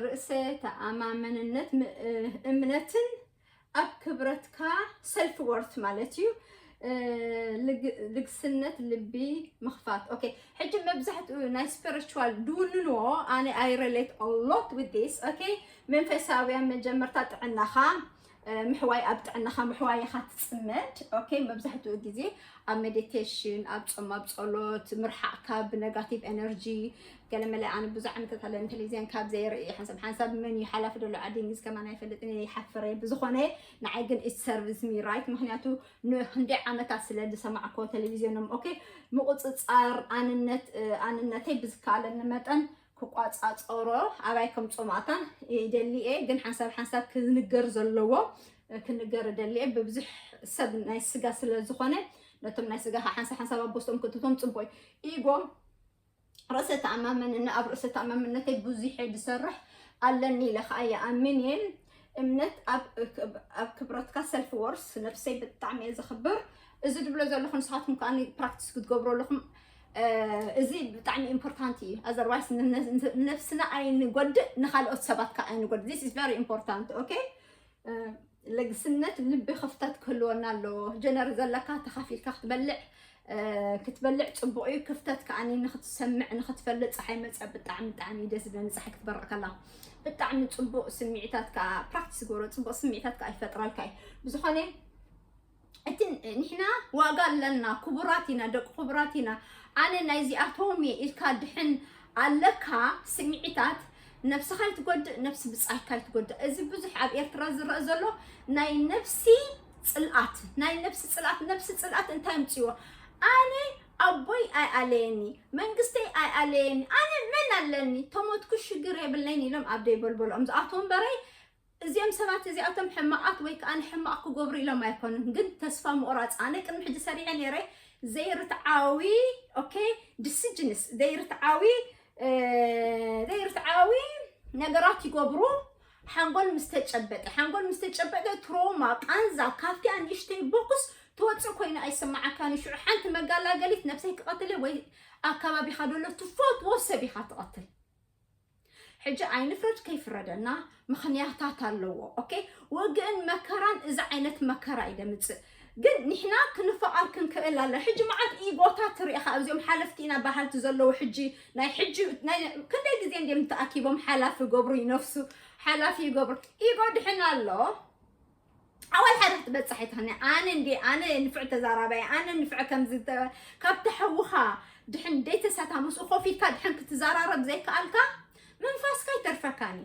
ርእሰ ተኣማመንነት እምነትን ኣብ ክብረትካ ሰልፍ ወርት ማለት እዩ። ልግስነት ልቢ ምኽፋት ኦኬ። ሕጂ መብዛሕትኡ ናይ ስፒሪቹዋል ድውንንዎ ኣነ I relate a lot with this ኦኬ። መንፈሳውያን መጀመርታ ጥዕናኻ ምሕዋይ ኣብ ጥዕናኻ ምሕዋይ ኢኻ ትፅመድ ኦኬ። መብዛሕትኡ ግዜ ኣብ ሜዲቴሽን ኣብ ፆም ኣብ ፀሎት ምርሓቕ ካብ negative energy ገለመለ ኣነ ብዙ ዓመታት ኣለኒ ቴሌቪዝዮን ካብ ዘይርኢ ሓንሳብ ሓንሳብ መን እዩ ሓላፊ ደሎ ዓዲ እንግሊዝ ከማን ኣይፈልጥን እየ ይሓፍር እየ ብዝኾነ ንዓይ ግን it serves me right ምክንያቱ ንክንደይ ዓመታት ስለ ዝሰማዕኮ ቴሌቪዝዮኖም ኦኬ ምቁፅፃር ኣንነት ኣንነተይ ብዝከኣለኒ መጠን ክቋፃፀሮ ኣባይ ከም ፆማእታ ይደሊ እየ ግን ሓንሳብ ሓንሳብ ክንገር ዘለዎ ክንገር እደሊ እየ ብብዙሕ ሰብ ናይ ስጋ ስለ ዝኾነ ነቶም ናይ ስጋ ሓንሳብ ሓንሳብ ኣብ ቦስቶም ክትቶም ፅቡቅ ኢጎ ርእሰ ተኣማመን እና ኣብ ርእሰ ተኣማመነተይ ብዙሕ ዝሰርሕ ኣለኒ ኢለ ከዓ ይኣምን እየ። እምነት ኣብ ክብረትካ ሰልፍ ወርስ ነብሰይ ብጣዕሚ እየ ዘኽብር። እዚ ድብሎ ዘለኹ ንስኻትኩም ከዓ ፕራክቲስ ክትገብሩ ኣለኹም። እዚ ብጣዕሚ ኢምፖርታንት እዩ። ኣዘርዋይስ ነብስና ኣይንጎድእ ንካልኦት ሰባት ከዓ ኣይንጎድእ። This is very important okay። ልግስነት ልቢ ክፍተት ክህልወና ኣለዎ። ጀነር ዘለካ ተኻፊልካ ክትበልዕ ክትበልዕ ፅቡቅ እዩ። ክፍተት ከዓ ንክትሰምዕ ንክትፈልጥ ፀሓይ መፀ ብጣዕሚ ብጣዕሚ ደስ ዝብለኒ ፀሓይ ክትበርቕ ከላ ብጣዕሚ ፅቡቅ ስምዒታት ከዓ ፕራክቲስ ግበሮ። ፅቡቅ ስምዒታት ከዓ ይፈጥረልካ እዩ። ብዝኾነ እቲ ንሕና ዋጋ ኣለና፣ ክቡራት ኢና፣ ደቂ ክቡራት ኢና። ኣነ ናይዚኣቶም እየ ኢልካ ድሕን ኣለካ ስምዒታት ነብስኻ ይትጎድእ፣ ነብሲ ብጻይካ ይትጎድእ። እዚ ብዙሕ ኣብ ኤርትራ ዝረአ ዘሎ ናይ ነብሲ ጽልኣት፣ ናይ ነብሲ ጽልኣት፣ ነብሲ ጽልኣት እንታይ ኣምጽዎ? ኣነ ኣቦይ ኣይኣለየኒ፣ መንግስተይ ኣይኣለየኒ፣ ኣነ መን ኣለኒ? ተሞትኩ ሽግር የብለይን ኢሎም ኣብ ደይበልበሎም ዝኣተዉ እምበረይ እዚኦም ሰባት እዚኣቶም ሕማቓት ወይ ከዓ ንሕማቕ ክገብሩ ኢሎም ኣይኮኑን፣ ግን ተስፋ ምቑራፅ። ኣነ ቅድሚ ሕጂ ሰሪሐ ነይረ ዘይርትዓዊ ኦኬ ዲሲጅንስ ዘይርትዓዊ ዘይርትዓዊ ነገራት ይገብሩ። ሓንጎል ምስ ተጨበጠ ሓንጎል ምስ ተጨበጠ ትሮማ ቃንዛ ካብቲ ኣንእሽተይ ቦክስ ትወፅእ ኮይና ኣይሰማዓካን። ሽዑ ሓንቲ መጋላገሊት ነብሰይ ክቐትል ወይ ኣካባቢኻ ደሎ ትፈትዎ ሰብ ኢኻ ትቐትል። ሕጂ ኣይንፍረድ ከይፍረደና ምኽንያታት ኣለዎ። ኦኬ፣ ውግእን መከራን እዚ ዓይነት መከራ እዩ ደምፅእ። ግን ንሕና ክንፈቓር ክንክእል ኣለ። ሕጂ መዓት ኢጎታት ትሪኢኻ ኣብዚኦም ሓለፍቲ ኢና በሃልቲ ዘለዉ ሕጂ ናይ ሕጂ ናይ ክንደይ ግዜ እንዲም ተኣኪቦም ሓላፊ ገብሩ ይነፍሱ ሓላፊ ይገብሩ ኢጎ ድሕን ኣሎ። ኣወል ሓደ ክትበፅሕ ኣይትኽኒ ኣነ እንዲ ኣነ ንፍዕ ተዛራባይ ኣነ ንፍዕ ከምዚ ካብ ተሐውኻ ድሕን ደይተሳታ ምስኡ ኮፍ ኢልካ ድሕን ክትዘራረብ ዘይከኣልካ መንፋስካ ይተርፈካኒ።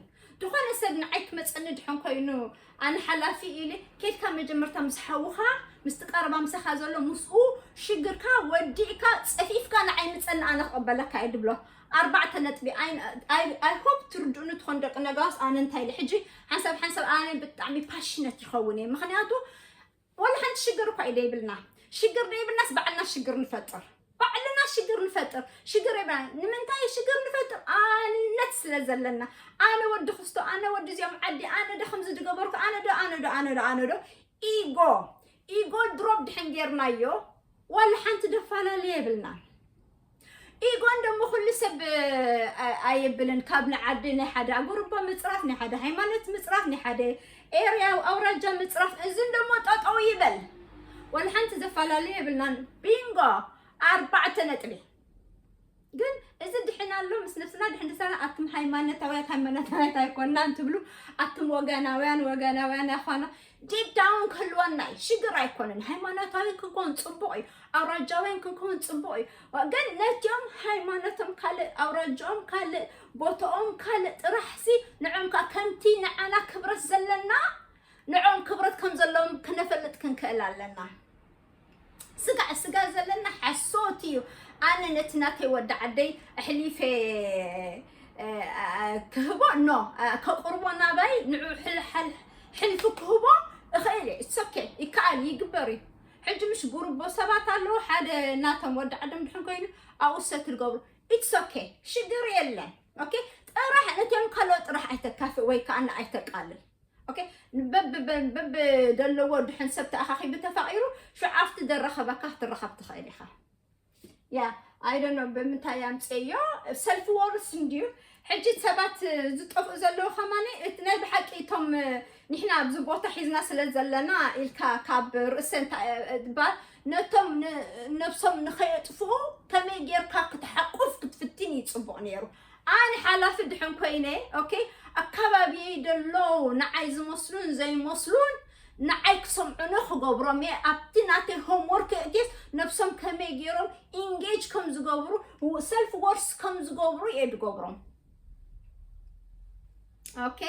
ዝኾነ ሰብ ንዓይ ክመፀኒ ድሕን ኮይኑ ኣነ ሓላፊ ኢለ ኬድካ መጀመርታ ምስ ሓውኻ ምስቲ ቀረባ ምሳኻ ዘሎ ምስኡ ሽግርካ ወዲእካ ፀፊፍካ ንዓይ ምፀኒ ኣነ ክቕበለካ እየ ድብሎ። ኣርባዕተ ነጥቢ። I hope ትርድኡኒ ትኾን ደቂ ነጋውስ ኣነ እንታይ ኢለ ሕጂ ሓንሳብ ሓንሳብ ኣነ ብጣዕሚ ፓሽነት ይኸውን እየ ምክንያቱ ወላ ሓንቲ ሽግር እኳ እዩ ደይብልና። ሽግር ደይብልናስ ባዕልና ሽግር ንፈጥር። ባዕልና ሽግር ንፈጥር። ሽግር የብልና። ንምንታይ ሽግር ንፈጥር? ኣነት ስለ ዘለና። ኣነ ወዲ ክስቶ፣ ኣነ ወዲ እዚኦም ዓዲ፣ ኣነ ዶ ከምዚ ድገበርኩ፣ ኣነ ዶ፣ ኣነ ዶ፣ ኣነ ዶ፣ ኣነ ዶ። ኢጎ ኢጎ ድሮፕ ድሕን ጌርናዮ ዋላ ሓንቲ ደፈላለየ የብልና። ኢጎን ደሞ ኩሉ ሰብ ኣየብልን። ካብ ንዓዲ ናይ ሓደ ኣጉርቦ ምፅራፍ ናይ ሓደ ሃይማኖት ምፅራፍ ናይ ሓደ ኤርያ ኣውራጃ ምፅራፍ እዝን ደሞ ጠጠው ይበል። ዋላ ሓንቲ ዘፈላለየ የብልናን። ቢንጎ ኣርባዕተ ነጥቢ። ግን እዚ ድሕን ኣሎ ምስ ነብስና ድሕን ድሳና ኣቱም ሃይማኖታውያት ሃይማኖታውያት ኣይኮናን ትብሉ ኣቱም ወገናውያን ወገናውያን ያኳና ዲፕ ዳውን ክህልወና እዩ። ሽግር ኣይኮነን። ሃይማኖታዊ ክንከውን ፅቡቕ እዩ። ኣውራጃውያን ክንከውን ፅቡቕ እዩ። ግን ነቲኦም ሃይማኖቶም ካልእ ኣውራጃኦም ካልእ ቦታኦም ካልእ ጥራሕሲ ንዖም ከዓ ከምቲ ንዓና ክብረት ዘለና ንዖም ክብረት ከም ዘለዎም ክነፈልጥ ክንክእል ኣለና። ስጋዕ ስጋ ዘለና ሓሶት እዩ። ኣነ ነቲ ናተይ ወዲ ዓደይ ኣሕሊፈ ክህቦ ኖ ከቕርቦ ናባይ ንዑ ሕልፊ ክህቦ እኽእል እየ። It's okay፣ ይከኣል ይግበር እዩ። ሕጂ ምሽ ጉርቦ ሰባት ኣለዉ ሓደ ናቶም ወዲ ዓዶም ድሕን ኮይኑ ኣብኡ ሰትል ገብሩ። It's okay፣ ሽግር የለን። ኦኬ፣ ጥራሕ ነቲኦም ካልኦ ጥራሕ ኣይተካፍእ ወይ ከዓ ኣይተቃልል። ኦኬ፣ በብ በብ ዘለዎ ድሕን ሰብ ተኣኻኺቡ ተፋቒሩ ሽዓፍቲ ደረኸበካ ክትረኸብ ትኽእል ኢኻ። ያ I don't know ብምንታይ ኣምፅዮ ሰልፍ ወርስ እንድዩ። ሕጂ ሰባት ዝጠፍኡ ዘለዉ ከማኒ እቲ ናይ ብሓቂ እቶም ንሕና ኣብዚ ቦታ ሒዝና ስለ ዘለና ኢልካ ካብ ርእሰን ባል ነቶም ነብሶም ንኸየጥፍኡ ከመይ ጌርካ ክትሓቁፍ ክትፍትን እዩ ፅቡቕ ነይሩ። ኣነ ሓላፊ ድሕን ኮይነ ኦኬ ኣካባቢየይ ደለዉ ንዓይ ዝመስሉን ዘይመስሉን ንዓይ ክሰምዑኒ ክገብሮም እየ። ኣብቲ ናተይ ሆምወርክ የእትየስ ነብሶም ከመይ ገይሮም ኢንጌጅ ከም ዝገብሩ ሰልፍ ወርስ ከም ዝገብሩ እየ ድገብሮም። ኦኬ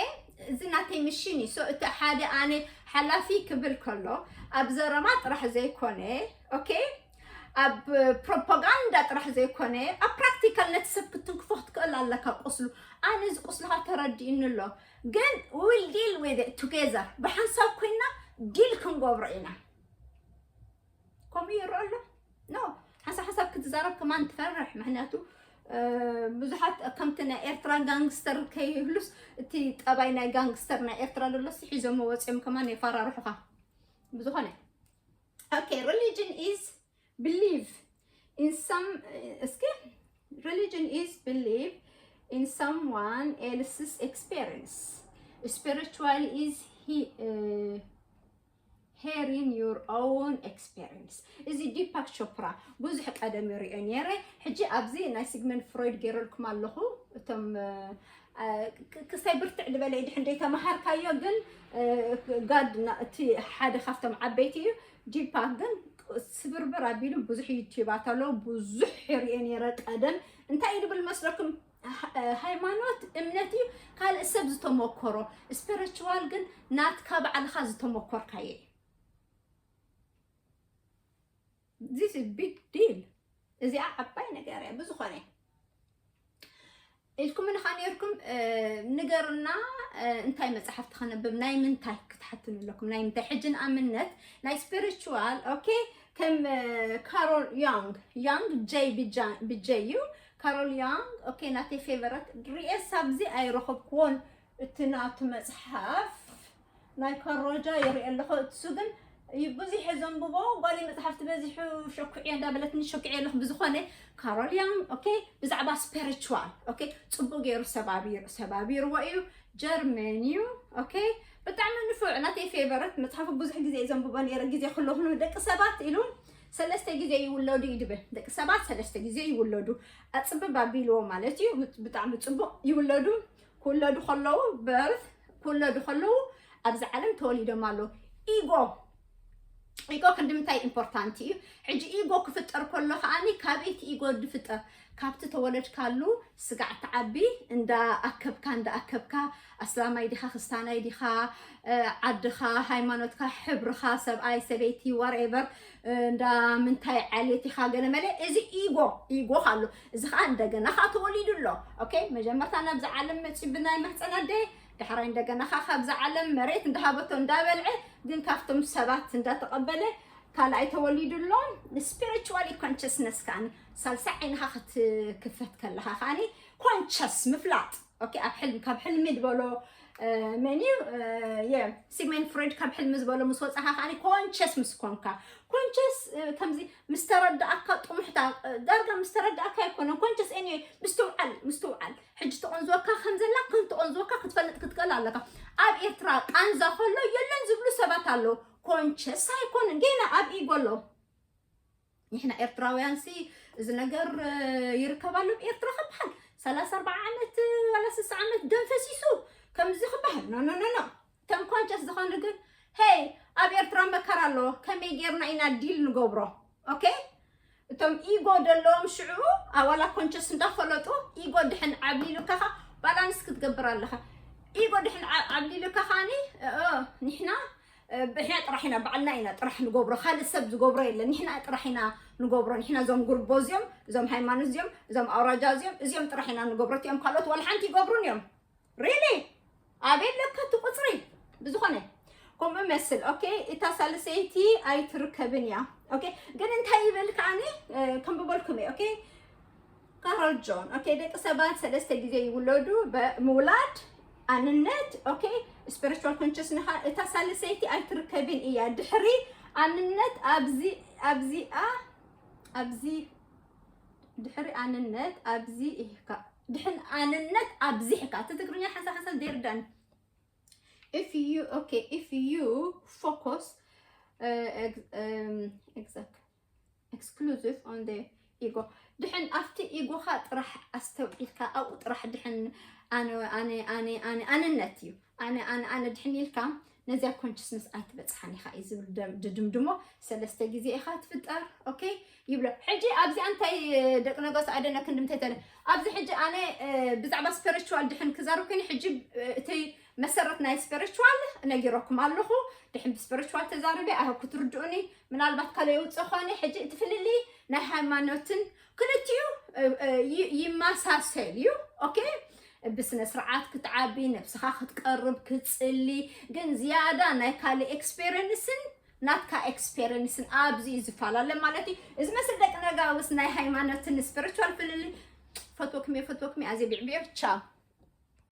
እዚ ናተይ ምሽን እዩ። So እቲ ሓደ ኣነ ሓላፊ ክብል ከሎ ኣብ ዘረባ ጥራሕ ዘይኮነ ኦኬ ኣብ ፕሮፓጋንዳ ጥራሕ ዘይኮነ ኣብ ፕራክቲካል ነቲ ሰብ ክትንክፎ ክትክእል ኣለካ። ቁስሉ ኣነ እዚ ቁስልካ ተረዲእኒ ኣሎ ግን we will deal with it together ብሓንሳብ ኮይና ዲል ክንገብሮ ኢና። ከምኡ ይረአ ኣሎ ኖ ሓንሳብ ሓንሳብ ክትዛረብ ከማን ትፈርሕ ምክንያቱ ብዙሓት ከምቲ ናይ ኤርትራ ጋንግስተር ከይህሉስ እቲ ጠባይ ናይ ጋንግስተር ናይ ኤርትራ ደሎስ ሒዞሞ ወፂኦም ከማን የፈራርሑኻ። ብዝኾነ okay religion is believe in some እስኪ religion is believe in someone else's experience spiritual is he uh, hearing your own experience። እዚ ዲፓክ ቾፕራ ብዙሕ ቀደም ይሪኦ ነይረ። ሕጂ ኣብዚ ናይ ሲግመንድ ፍሮይድ ገይረልኩም ኣለኹ። እቶም ክሳይ ብርትዕ ዝበለ ድሕን ደይተመሃርካዮ ግን ጋድ እቲ ሓደ ካብቶም ዓበይቲ እዩ። ዲፓክ ግን ስብርብር ኣቢሉ ብዙሕ ዩቲዩባት ኣለዉ። ብዙሕ ይሪኦ ነይረ ቀደም። እንታይ እዩ ድብል መስለኩም? ሃይማኖት እምነት እዩ ካልእ ሰብ ዝተመኮሮ። ስፒሪቹዋል ግን ናትካ ባዕልኻ ዝተመኮርካዮ እዩ። This is big deal። እዚኣ ዓባይ ነገር እያ። ብዝኾነ ኢልኩም ንኻ ነርኩም ንገርና እንታይ መጽሓፍቲ ከነብብ ናይ ምንታይ ክትሓትኑ ኣለኩም ናይ ምንታይ ሕጂ ንኣብነት ናይ ስፒሪቹዋል ኦኬ ከም ካሮል ዮንግ ዮንግ ጀይ ብጀይ እዩ። ካሮል ያንግ። ኦኬ፣ ናተይ ፌቨረት ሪኤስ ኣብዚ ኣይረኸብክዎን። እቲ ናቱ መጽሓፍ ናይ ካሮጃ ይርኢ ኣለኹ። እሱ ግን ብዙሕ ዘንብቦ ጓለይ መጽሓፍቲ በዚሑ ሸኩዕዮ እንዳበለትኒ ሸኩዕዮ ኣለኹ። ብዝኾነ ካሮል ያንግ ኦኬ፣ ብዛዕባ ስፒሪቹዋል ኦኬ፣ ጽቡቅ ገይሩ ሰባቢሩ ሰባቢርዎ እዩ። ጀርመን እዩ። ኦኬ፣ ብጣዕሚ ንፉዕ፣ ናተይ ፌቨረት መጽሓፉ። ብዙሕ ግዜ እዩ ዘንብቦ ነይረ፣ ግዜ ክለኹ ደቂ ሰባት ኢሉ ሰለስተ ግዜ ይውለዱ እዩ ድብል። ደቂ ሰባት ሰለስተ ግዜ ይውለዱ። ኣጽብብ ኣቢልዎ ማለት እዩ። ብጣዕሚ ጽቡቅ። ይውለዱ፣ ክውለዱ ከለዉ በርት ክውለዱ ከለዉ ኣብዚ ዓለም ተወሊዶም ኣለዉ። ኢጎ ኢጎ ክንዲ ምንታይ ኢምፖርታንት እዩ። ሕጂ ኢጎ ክፍጠር ከሎ ከዓኒ ካበይቲ ኢጎ ድፍጠር? ካብቲ ተወለድካሉ ስጋዕ ትዓቢ፣ እንዳ ኣከብካ እንዳ ኣከብካ፣ ኣስላማይ ዲኻ ክስታናይ ዲኻ፣ ዓድኻ፣ ሃይማኖትካ፣ ሕብርኻ፣ ሰብኣይ ሰበይቲ ዋርኤቨር፣ እንዳ ምንታይ ዓሌት ኢኻ ገለመለ። እዚ ኢጎ ኢጎ ኣሎ። እዚ ከዓ እንደገና ከዓ ተወሊዱ ኣሎ። ኦኬ፣ መጀመርታ ናብዚ ዓለም መፂኡ ብናይ ማህፀን ኣደ፣ ዳሕራይ እንደገና ከዓ ካብዚ ዓለም መሬት እንዳሃበቶ እንዳበልዐ፣ ግን ካብቶም ሰባት እንዳተቐበለ፣ ካልኣይ ተወሊዱ ኣሎ። ስፒሪቹዋሊ ኮንሽስነስ ከዓኒ ሳልሳይ ዓይንኻ ክትክፈት ከለኻ ከዓኒ ኮንሽስ ምፍላጥ። ኦኬ፣ ኣብ ሕልም ካብ ሕልሚ ዝበሎ መን እዩ? ሲግመንድ ፍሬድ ካብ ሕልሚ ዝበሎ ምስ ወፃኻ ከዓኒ ኮንሽስ ምስ ኮንካ፣ ኮንሽስ ከምዚ ምስ ተረዳእካ፣ ጥሙሕታ ዳርጋ ምስ ተረዳእካ ኣይኮነን ኮንሽስ። ኤኒዌይ፣ ምስትውዓል ምስትውዓል። ሕጂ ተቆንዝወካ ከም ዘላ ከም ተቆንዝወካ ክትፈልጥ ክትክእል ኣለካ። ኣብ ኤርትራ ቃንዛ ከሎ የለን ዝብሉ ሰባት ኣለዉ። ኮንሽስ ኣይኮንን፣ ገና ኣብ ኢጎ ኣሎ። ንሕና ኤርትራውያን ሲ እዚ ነገር ይርከብ ኣሎ። ኤርትራ ክበሃል ሰላሳ ኣርባዓ ዓመት ዋላ ስሳ ዓመት ደም ፈሲሱ ከምዚ ክበሃል፣ ኖ ኖ ኖ ኖ። እቶም ኮንሽስ ዝኾኑ ግን፣ ሄይ፣ ኣብ ኤርትራ መከራ ኣሎ፣ ከመይ ጌርና ኢና ዲል ንገብሮ? ኦኬ፣ እቶም ኢጎ ዘለዎም ሽዑ ኣዋላ ኮንሽስ እንዳፈለጡ ኢጎ ድሕን ዓብሊሉካ ኸ ባላንስ ክትገብር ኣለኻ። ኢጎ ድሕን ዓብሊሉካ ኸዓኒ፣ ንሕና ብሕና ጥራሕ ኢና፣ ባዕልና ኢና ጥራሕ ንገብሮ፣ ካልእ ሰብ ዝገብሮ የለን። ንሕና ጥራሕ ኢና ንገብሮ። ንሕና እዞም ጉርቦ እዚኦም፣ እዞም ሃይማኖት እዚኦም፣ እዞም ኣውራጃ እዚኦም፣ እዚኦም ጥራሕ ኢና ንገብሮ። እቲኦም ካልኦት ዋላ ሓንቲ ይገብሩን እዮም። ሪሊ ኣበይ ኣለካ እቲ ቁፅሪ? ብዝኾነ ከምኡ መስል። ኦኬ፣ እታ ሳልሰይቲ ኣይትርከብን እያ። ኦኬ፣ ግን እንታይ ይብል ከዓኒ፣ ከም ብበልኩም እየ። ኦኬ፣ ካሮል ጆን። ኦኬ፣ ደቂ ሰባት ሰለስተ ግዜ ይውለዱ። ምውላድ፣ ኣንነት፣ ኦኬ፣ ስፒሪቹዋል ኮንሽስነስ። እታ ሳልሰይቲ ኣይትርከብን እያ። ድሕሪ ኣንነት ኣብዚ ኣብዚኣ ኣብዚ ድሕሪ ኣንነት ኣብዚ ኢህካ ድሕን ኣንነት ኣብዚሕካ። እቲ ትግርኛ ሓንሳ ሓንሳ ዘይርዳን። If you okay, if you focus uh, ex- um, exact exclusive on the ego, ድሕን ኣብቲ ኢጎኻ ጥራሕ ኣስተውዒልካ ኣብኡ ጥራሕ ድሕን ኣነ ኣነ ኣነ ኣነ ኣነነት እዩ ኣነ ኣነ ኣነ ድሕን ኢልካ ነዚኣ ኮንሽስነስ ኣይትበፅሓን ኢኻ እዩ ዝብል ድድምድሞ። ሰለስተ ግዜ ኢኻ ትፍጠር። ኦኬ፣ ይብሎ። ሕጂ ኣብዚኣ እንታይ ደቂ ነገስ ኣደነ ክንዲ ምተተለ ኣብዚ ሕጂ ኣነ ብዛዕባ ስፒሪቹዋል ድሕን ክዛረብ ኮይኑ ሕጂ እቲ መሰረት ናይ ስፒሪቹዋል ነጊረኩም ኣለኹ። ድሕን ብስፒሪቹዋል ተዛርበ ኣይ ሆፕ ክትርድኡኒ። ምናልባት ካልእ የውፅእ ኾነ። ሕጂ እቲ ፍልልይ ናይ ሃይማኖትን ክልቲኡ ይመሳሰል እዩ። ኦኬ፣ ብስነ ስርዓት ክትዓቢ፣ ነብስኻ ክትቀርብ ክትፅሊ፣ ግን ዝያዳ ናይ ካልእ ኤክስፔሪንስን ናትካ ኤክስፔሪንስን ኣብዚ እዩ ዝፈላለ ማለት እዩ። እዚ መስል ደቂ ነጋውስ ናይ ሃይማኖትን ስፒሪቹዋል ፍልልይ። ፈትወኩም እየ፣ ፈትወኩም እየ። ኣዜ ቢዕቢዕ ቻው።